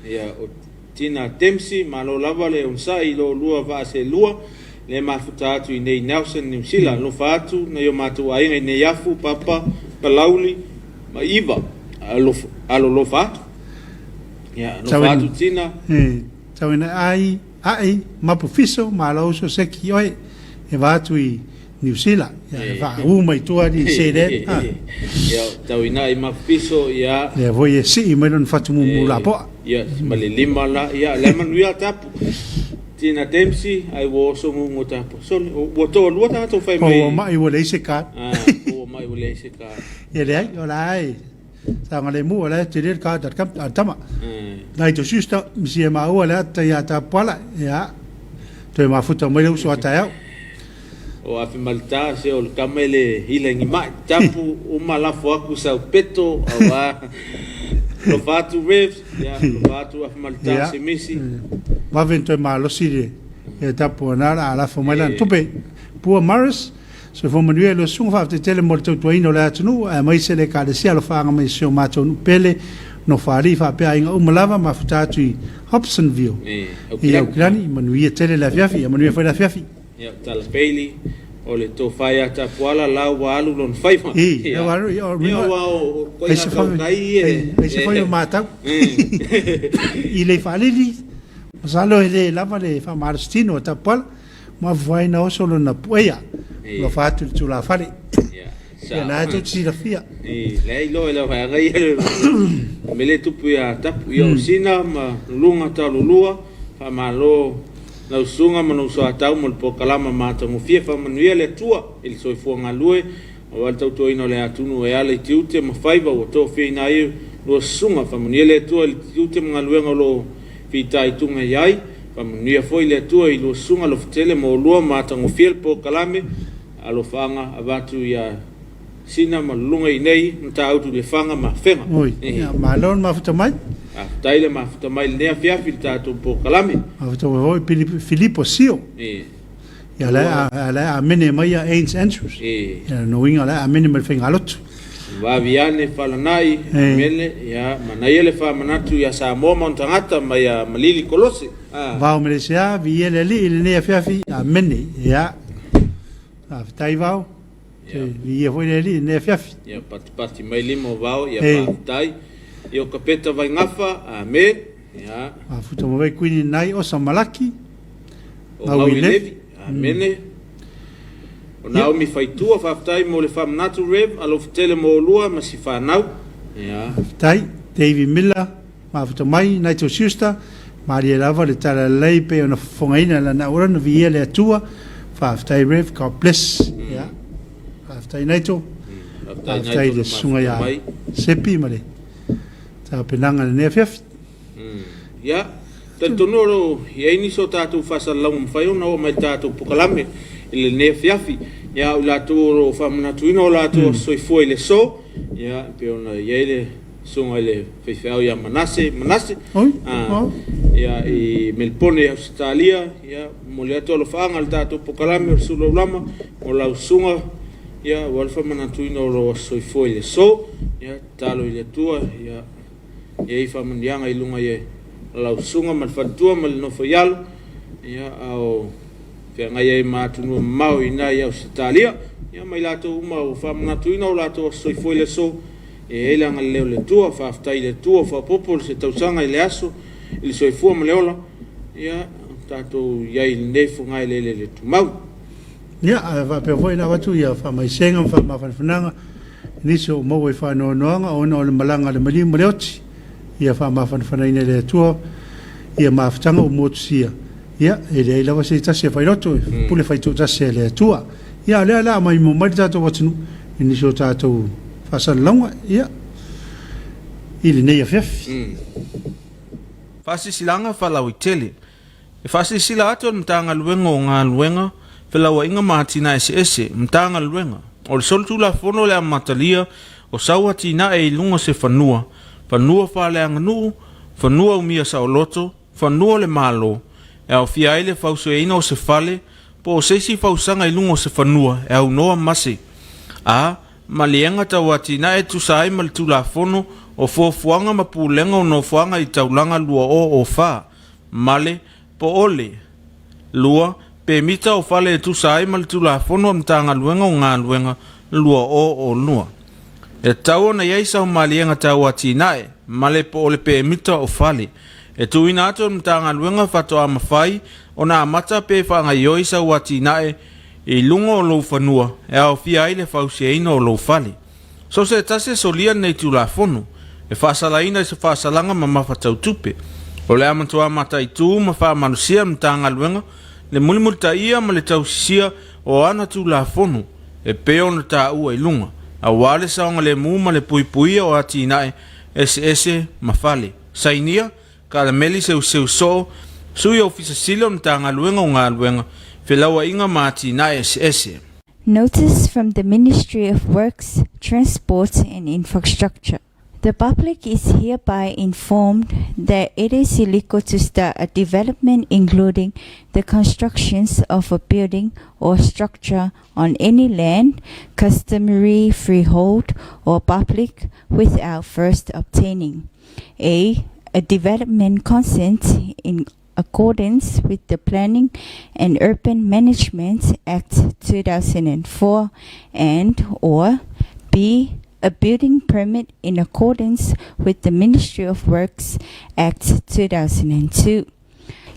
Ia, o Tina Dempsey, malo lava le onosai i lo oulua vaa selua, le mafuta atu i nei Nelson, Niu Sila. Alofa atu nai o matou aiga i nei afu, Papa, Palauli ma Iva. Alolofa atu. Ia, alofa atu Tina. Tau ina ai, a'i, mapu fiso, malo uso seki oe, e va atu i Niu Sila, ia e faaū mai tua ni say that. Ia, tau ina i mapu fiso, ia. Lea foi e sii mai lona fatumumu lapoa. Ia, ma le lima la, ia, le manuia tapu. Tina Dempsey, ai ua oso ngungu tapu. Sole, ua toalua tatou fai mai. Po ua mai ua leai se card. Ah, po ua mai ua leai se card. Ia leai, o la e saogalemu, o la e tele le card a le tama. Nai to sister, misi e maua le ata ia Tapuala, ia, toe mafuta mai le uso a taeao. O afe malita se o le kama ele hila ngi mai tapu uma lafo aku sau peto aua lofa atu revs ia lofa atu afe malita se misi. Vave toe malosi le ia tapu ana la lafo mai lana tupe. Pua Maris. Soifua manuia i lua susuga, faafetai tele mo le tautuaina o le atunuu aemaise le Ekalesia alofaaga mai i si o matou nuu pele Nofoalii faapea aiga uma lava mafuta atu i Hobsonville i Aukilani. Manuia tele le afiafi, ia manuia foi le afiafi. Ia, Tala Bailey, o le tofa ia Tapuala la ua alu lona faiva. I, ia, ua alu, ia, ia, ua o koina tautai e. Aise foi o matau. I le faalili, masalo e le lava le faamalositino a Tapuala, ma afuaina na oso lona pueia, alofa atu i le tulafale. Ia, na tou te silafia. I, leai loa i lau vaega ia le mea lea e tupu ia Tapu. Ia o Sina ma Luluga Taulelua, faamalo lau susuga ma lou soatau mo le polokalama matagofie. Faamanuia le Atua i le soifua galue aua le tautuaina o le atunuu e ala i tiute ma faiva ua tofiaina ai lua susuga. Faamanuia le Atua i le tiute ma galuega o lo o fitaituga i ai. Faamanuia foi le Atua i lua susuga alofatele ma oulua matagofie le polokalame. Alofaaga avatu ia Sina ma Luluga i nei Matautu i Lefaga ma Afega. Oi, ia, malo le mafuta mai. Faafetai le mafuta mai i lenei afiafi i le tatou polokalame. Mafuta mai foi Pilipo, Filipo Sio. E. Ia la a la amene mai ia Ains Andrews. E. Ia no winga la amene mai faigalotu. Vavi ane falanai amene ia manaia le faamanatu ia Samoa ma ona tagata mai ia Malili Kolose. Ah. Vao Malaysia, vi ia le alii i lenei afiafi, amene. Ia. Faafetai Vao. Ia. Viia foi le Alii i lenei afiafi. Ia patipati mai lima o Vao, ia faafetai. Ia o Kapeta Vaigafa, amen. Ia. Mafuta ma vai Kuini Nai Osa Malaki. O Maui Levi, amene. O Naomi Faitua, faafetai mo le faamanatu Rev, alofa tele mo olua ma si fanau. Ia. Faafetai. Davy Miller. Mafuta mai, Nigel Schuster, malie lava le tala lelei pei ona fofogaina e lana auauna, viia le Atua, faafetai Rev, God bless. Ia, faafetai Nigel, faafetai i le susuga ia Sepi ma le tapenaga i lenei afiafi. Ia, talitonu o lo o i ai nisi o tatou faasalalauga mafai ona oo mai i le tatou polokalame i lenei afiafi. Ia, o i latou o lo o faamanatuina o latou aso soifua i le aso, ia, e pei ona i ai le Susuga i le faifeau ia Manase, Manase, ia, i Melipone i Ausetalia, ia, momoli atu alofaaga i le tatou polokalame o le Sulu Aulama, mo lau susuga, ia, aua le faamanatuina o lou aso soifua i le aso, ia, tatalo i le Atua, ia, i ai faamanuiaga i luga i lau susuga ma le faletua ma le nofo i alo, ia, a o feagai ai ma atunuu mamao i ina i Ausetalia, ia, ma i latou uma ua faamanatuina o latou aso soifua i le aso. E i ai le agalelei o le Atua, faafetai i le Atua, faaopoopo se tausaga i le aso, i le soifua ma le ola, ia, tatou i ai i lenei fogaeleele le tumau. Ia, ae faapea foi ona avatu ia faamaisega ma faamafanafanaga i nisi o maua i faanoanoaga ona o le malaga a le maliu ma le oti. Ia faamafanafanaina e le Atua ia mafutaga ua motusia. Ia, e leai lava se tasi e failoto, e pule faitoatasi e le Atua. Ia, o lea o le a maimoa mai le tatou atunuu i nisi o tatou faasalalauga, ia, i lenei afiafi. Faasilasilaga Faalauaitele E faasilasila atu e le Matagaluega o Galuega, Felauaiga ma Atinae Eseese, Matagaluega, o le solitulafono o le amatalia o sau atinae i luga o se fanua, fanua faaleaganuu, fanua umia saoloto, fanua o le Malo, e aofia ai le fausiaina o se fale po o se isi fausaga i luga o se fanua e aunoa ma se a maliega tau atinae e tusa ai ma le Tulafono o Fuafuaga ma Pulega o Nofoaga i Taulaga 2004 ma le po o le 2 Pemita o Fale e tusa ai ma le Tulafono a Matagaluega o Galuega 2002. E tatau ona i ai sau maliega tau atinae ma le po o le pemita o fale. E tuuina atu e le Matagaluega faatoa mafai ona amata pe faagaoioi sau atinae i luga o lou fanua e aofia ai le fausiaina o lou fale. So o se tasi e solia lenei Tulafono, e faasalaina i se faasalaga mamafa tau tupe. O le a matua mataitū ma faamalosia e le Matagaluega le mulimulitaia ma le tausisia o ana Tulafono e pei ona taua i luga, aua le saogalemu ma le puipuia o atinae eseese ma fale. Sainia, Kalameli Seuseu Soo, Sui Ofisa Sili o le Matagaluega o Galuega, Felauaiga ma Atinae Eseese. Notice from the Ministry of Works, Transport and Infrastructure. The public is hereby informed that it is illegal to start a development including the constructions of a building or structure on any land, customary freehold or public, without first obtaining A. A development consent in accordance with the Planning and Urban Management Act 2004 and or B. A building permit in accordance with the Ministry of Works Act 2002.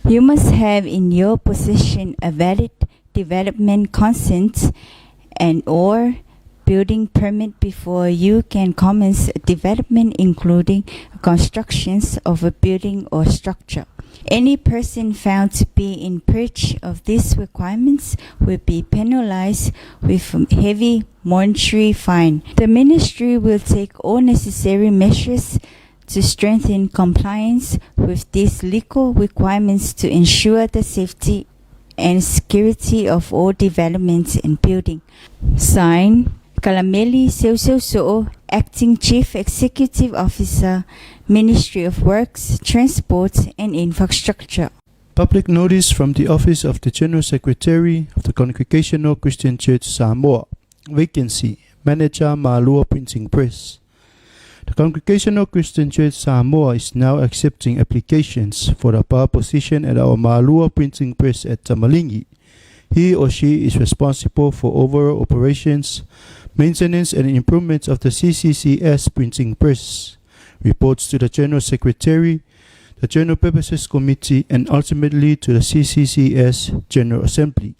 You must have in your possession a valid development consent and or building permit before you can commence development including constructions of a building or structure. Any person found to be in breach of these requirements will be penalized with a heavy monetary fine. The ministry will take all necessary measures to strengthen compliance with these legal requirements to ensure the safety and security of all developments and building. Sign Kalameli Seuseu Acting Chief Executive Officer, Ministry of Works, Transport and Infrastructure. Public notice from the Office of the General Secretary of the Congregational Christian Church Samoa. Vacancy, Manager Malua Printing Press. The Congregational Christian Church Samoa is now accepting applications for the bar position at our Malua Printing Press at Tamalingi. He or she is responsible for overall operations, maintenance and improvements of the CCCS printing press, reports to the General Secretary, the General Purposes Committee, and ultimately to the CCCS General Assembly.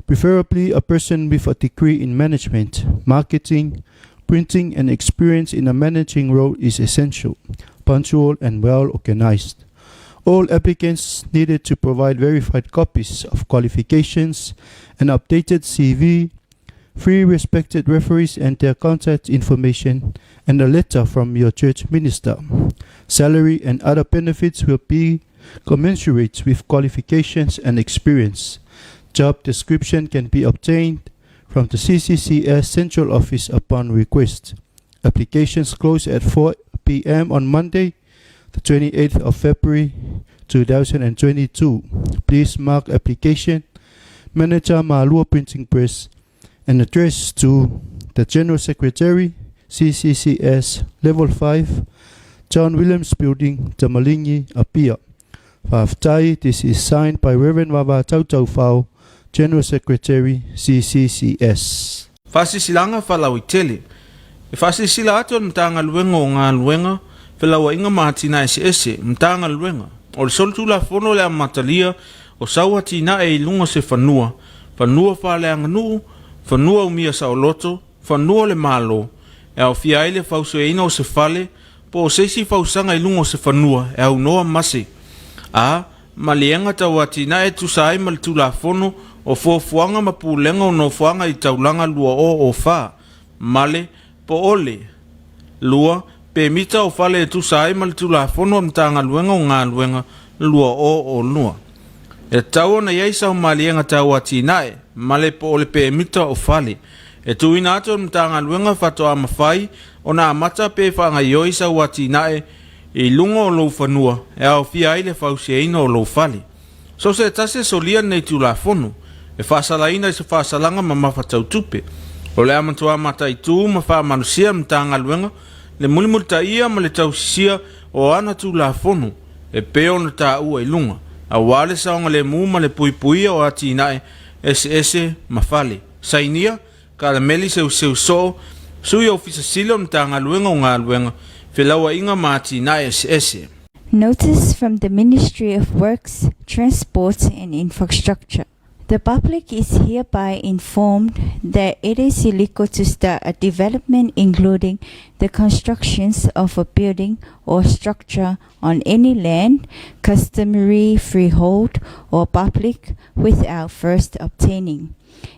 Preferably a person with a degree in management, marketing, printing, and experience in a managing role is essential, punctual, and well organized. All applicants needed to provide verified copies of qualifications, an updated CV, three respected referees and their contact information, and a letter from your church minister. Salary and other benefits will be commensurate with qualifications and experience. Job description can be obtained from the CCCS Central Office upon request. Applications close at 4 p.m. on Monday, the 28th of February 2022. Please mark application Manager Malua Printing Press and address to the General Secretary, CCCS Level 5, John Williams Building, Tamalingi, Apia. Fa'afetai, this is signed by Reverend Vava Tautaufao, General Secretary, CCCS. Faasilasilaga Faalauaitele. E faasilasila atu e le Matagaluega o Galuega, Felauaiga ma Atinae Eseese, Matagaluega, o le solitulafono o le amatalia o sau atinae i luga o se fanua, fanua faaleaganuu, fanua umia saoloto, fanua o le Malo, e aofia ai le fausiaina o se fale po o se isi fausaga i luga o se fanua e aunoa ma se a maliega tau atinae e tusa ai ma le Tulafono o Fuafuaga ma Pulega o Nofoaga i Taulaga 2004 ma le po o le 2 pemita o fale e tusa ai ma le Tulafono a Matagaluega o Galuega 2002. E tatau ona i ai sau maliega tau atinae ma le po o le pemita o fale. E tuuina atu e le Matagaluega faatoa mafai ona amata pe faagaioi sau atinae i luga o lou fanua e aofia ai le fausiaina o lou fale. So se tasi e solia lenei Tulafono, e faasalaina i se faasalaga mamafa tau tupe. O le a matuā mataitū ma faamalosia e le Matagaluega le mulimulitaia ma le tausisia o ana Tulafono e pei ona taua i luga, auā le saogalemu ma le puipuia o atinae eseese ma fale. Sainia Kalameli Seuseu Soo, Sui Ofisa Sili o le Matagaluega o Galuega, Felauaiga ma Atinae Eseese. Notice from the Ministry of Works, Transport and Infrastructure. The public is hereby informed that it is illegal to start a development including the constructions of a building or structure on any land, customary freehold or public, without first obtaining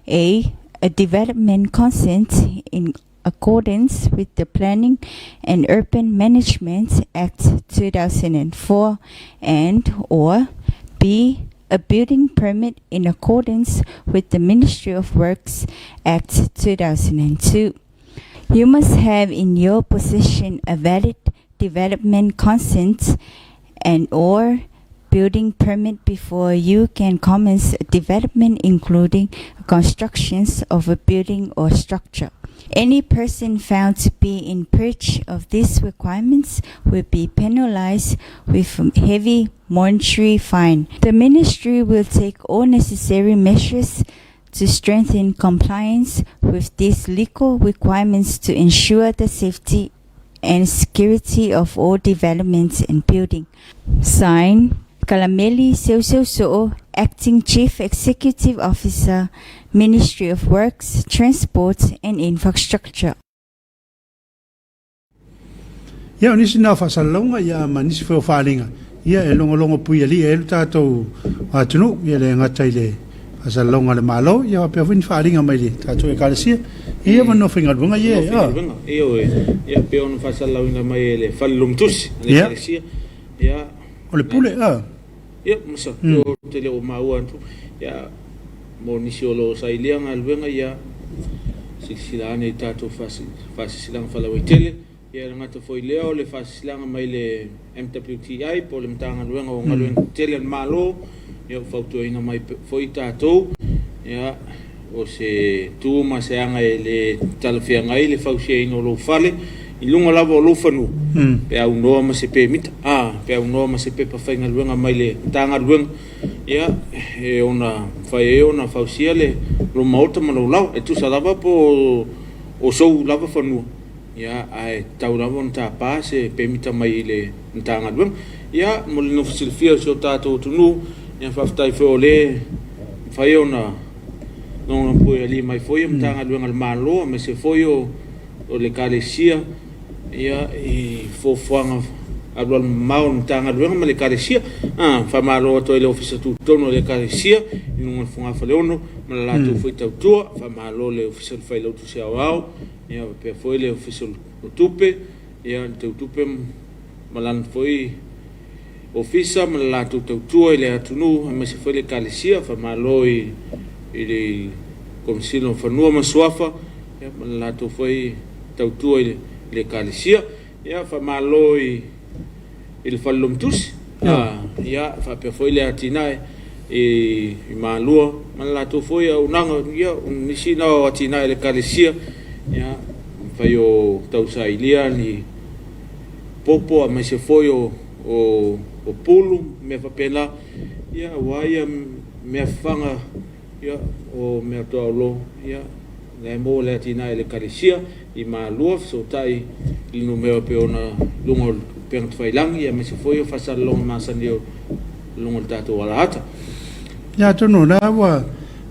A. A development consent in accordance with the Planning and Urban Management Act 2004 and or B. A building permit in accordance with the Ministry of Works Act 2002. You must have in your possession a valid development consent and or building permit before you can commence development including constructions of a building or structure. Any person found to be in breach of these requirements will be penalized with a heavy monetary fine. The ministry will take all necessary measures to strengthen compliance with these legal requirements to ensure the safety and security of all developments and building. Sign Kalameli Seuseuso'o, Acting Chief Executive Officer, Ministry of Works, Transport and Infrastructure. Ia, o nisi na o faasalalauga, ia, ma nisi foi o faaaliga, ia, e logologo puialii ai lo tatou atunuu, ia le gata i le faasalalauga a le Malo, ia faapea foi ni faaaliga mai le tatou Ekalesia i ia avanoa faigaluega ia. Avanoa faigaluega, ioe, ia pei ona faasalalauina mai e le Fale Logotusi a le Ekalesia, ia. O le pule, a. Ia, masa, ou te le o maua atu, ia, mo nisi o lo o sailia galuega, ia, silasila ane i tatou faasilasilaga faalauaitele. Ia, e le gata foi i lea, o le faasilasilaga mai le MWTI po o le Matagaluega o Galuega Tetele a le Malo, ia, ua fautuaina mai foi tatou, ia, o se tu ma se aga e le talafeagai le fausiaina o lou fale i luga lava o lou fanua, pe aunoa ma se pemita, a, pe aunoa ma se pepa faigaluega mai le Matagaluega, ia, e ona mafai ai ona fausia le lou maota ma lou laoa, e tusa lava po o sou lava fanua. Ia, ae tatau lava ona tapa se pemita mai i le Matagaluega. Ia, mo le nofo silafia o si o tatou atunuu, ia faafetai foi o lea e mafai ona logologopuealii mai foi ia Matagaluega a le Malo aemaise foi o le Ekalesia ia i fuafuaga alualumamao a le Matagaluega ma le Ekalesia. Faamalo atu ai i le Ofisa Tutotonu o le Ekalesia i luga o le Fogafaleono ma le latou foi tautua. Faamalo i le Ofisa o le Failautusi Aoao Ia faapea foi le Ofisa o Tupe, ia le Teutupe ma lana foi Ofisa ma le latou tautua i le atunuu aemaise foi le Ekalesia. Faamalo i le Komesina o Fanua ma Suafa ia ma le latou foi tautua i le Ekalesia. Ia faamalo i i le Fale Logotusi, ia faapea foi le atinae i Malua ma le latou foi auaunaga, ia o nisi na o atinae a le Ekalesia, ia mafai o tausailia ni popo aemaise foi o pulu ma mea faapena, ia aua ia mea fafaga Ia, o meatoaolo, ia, la e maua le atinae a le Ekalesia i Malua, fesootai i le numera pei ona i luga o le upega tafailagi, aemaise foi o faasalalauga masani o luga o le tatou alaata. Ia, atonu o lena ua,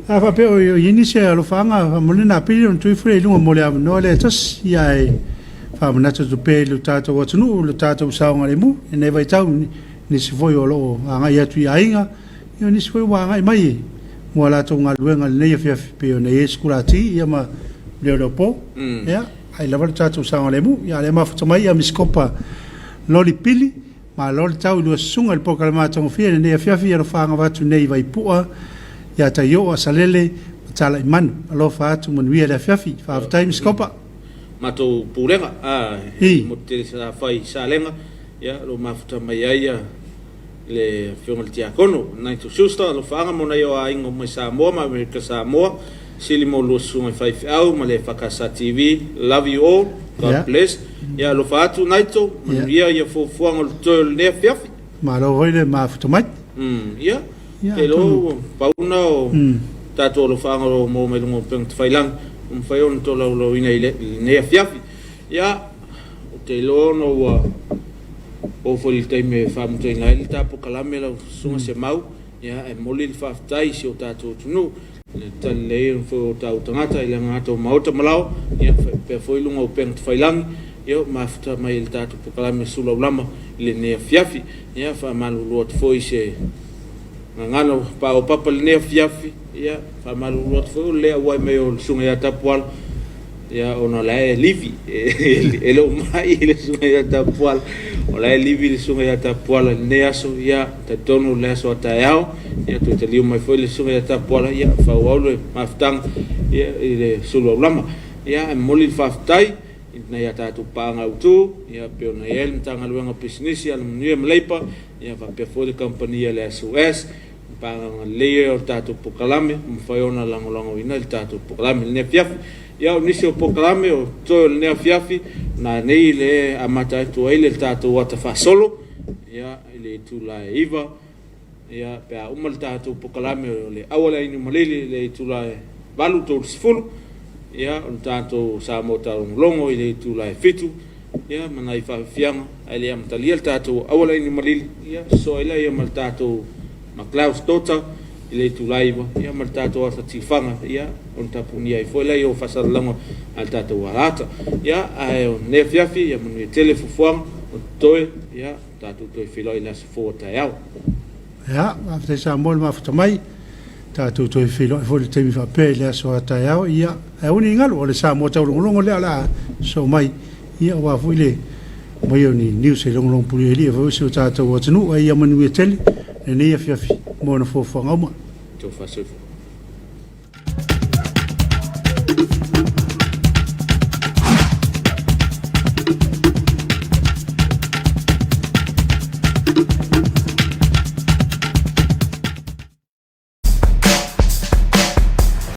a faapea o i ai nisi e alofaaga, faamolemole na pili ona tuu ifo lea i luga mo le avanoa lea e tasi, ia ae faamanatu atu pea i lo tatou atunuu, lo tatou saogalemu i lenei vaitau, nisi foi o lo o agai atu i aiga, Ia, o nisi foi ua agai mai mo a latou galuega i lenei afiafi, pei ona i ai sikulati ia ma leoleopo. Ia, ai lava le tatou saogalemu. Ia, a o lea e mafuta mai ia Misikopa Loli Pili, malo le tau i lua susuga i le polokalame matagofie i lenei afiafi, ia alofa agavatu nei i Vaipua, ia Taio'a, Salele ma Talaimanu. Alofa atu, manuia le afiafi. Faafetai Misikopa. Matou Pulega, a, e motu tele Salafai i Salega, ia, o lo o mafuta mai ai ia le Afioga i le Tiakono Nigel Schuster, alofaaga mo nai o aiga mai Samoa ma Amerika Samoa, sili mo lua susuga i faifeau ma le EFKS TV, love you all, God bless. Ia alofa atu Nigel, manuia ia fuafuaga o le totoe o lenei afiafi. Malo foi le mafuta mai. Ia, te iloa ua pau na o tatou alofaaga o lo o maua mai luga o upega tafailagi ua mafai ona tolaulauina i lenei afiafi. Ia, ou te iloa ona ua oo foi i le taimi e faamutaina ai le ta polokalame lau Susuga Semau, ia, e momoli le faafetai i si o tatou atunuu i le talalelei foi o taua tagata i le gagata o maota ma laoa, ia, faapea foi luga o upega tafailagi, ia, ua mafuta mai i le tatou polokalame sulaulama i lenei afiafi. Ia, faamalulu atu foi i se gagana ua paopapa i lenei afiafi, ia, faamalulu atu foi o le le auai mai o le Susuga ia Tapuala, Ia, ona o la e livi, e le o mai le susuga ia Tapuala, o la e livi le susuga ia Tapuala i lenei aso, ia, talitonu o le aso a taeao, ia, toe taliu mai foi le susuga ia Tapuala, ia, faaauau le mafutaga, ia, i le sulu aulama. Ia, e momoli le faafetai i nai a tatou paaga autu, ia, pei ona i ai le Matagaluega o Pisinisi, Alamanuia ma Leipa, ia, faapea foi le kamupani a le SOS, i paaga lelei ia o le tatou polokalame ua mafai ona lagolagoina i le tatou polokalame i lenei afiafi. Ia, o nisi o polokalame o totoe o lenei afiafi, na nei le amata atu ai le tatou ata faasolo, ia, i le itula e 9, Ia, pe a uma le tatou polokalame o le auala inu malili i le itula e 8:30, ia, o le tatou Samoa Taulogologo i le itula e 7, ia, ma nai faafiafiaga, ae le i amatalia le tatou auala inu malili, ia, sosoo ai laia ma le tatou McLeod's Daughter i le itula e 9, ia, ma le tatou ata tifaga, ia, ona tapunia ai foi laia o faasalalauga a le tatou alaata. Ia, ae o lenei afiafi, ia manuia tele fuafuaga o totoe, ia, Tatou toe feiloai i le aso fou a taeao. Ia, faafetai Samoa i le mafuta mai. Tatou toe feiloai foi i le taimi faapea i le aso a taeao. Ia, ae aua ne i galo, o le Samoa taulogologo lea o le a sosoo mai, ia, aua foi le aumaia o ni news e logologo pulialii ai foi si o tatou atunuu. Ae ia manuia tele lenei afiafi mo ona fuafuaga uma. Tofa soifua.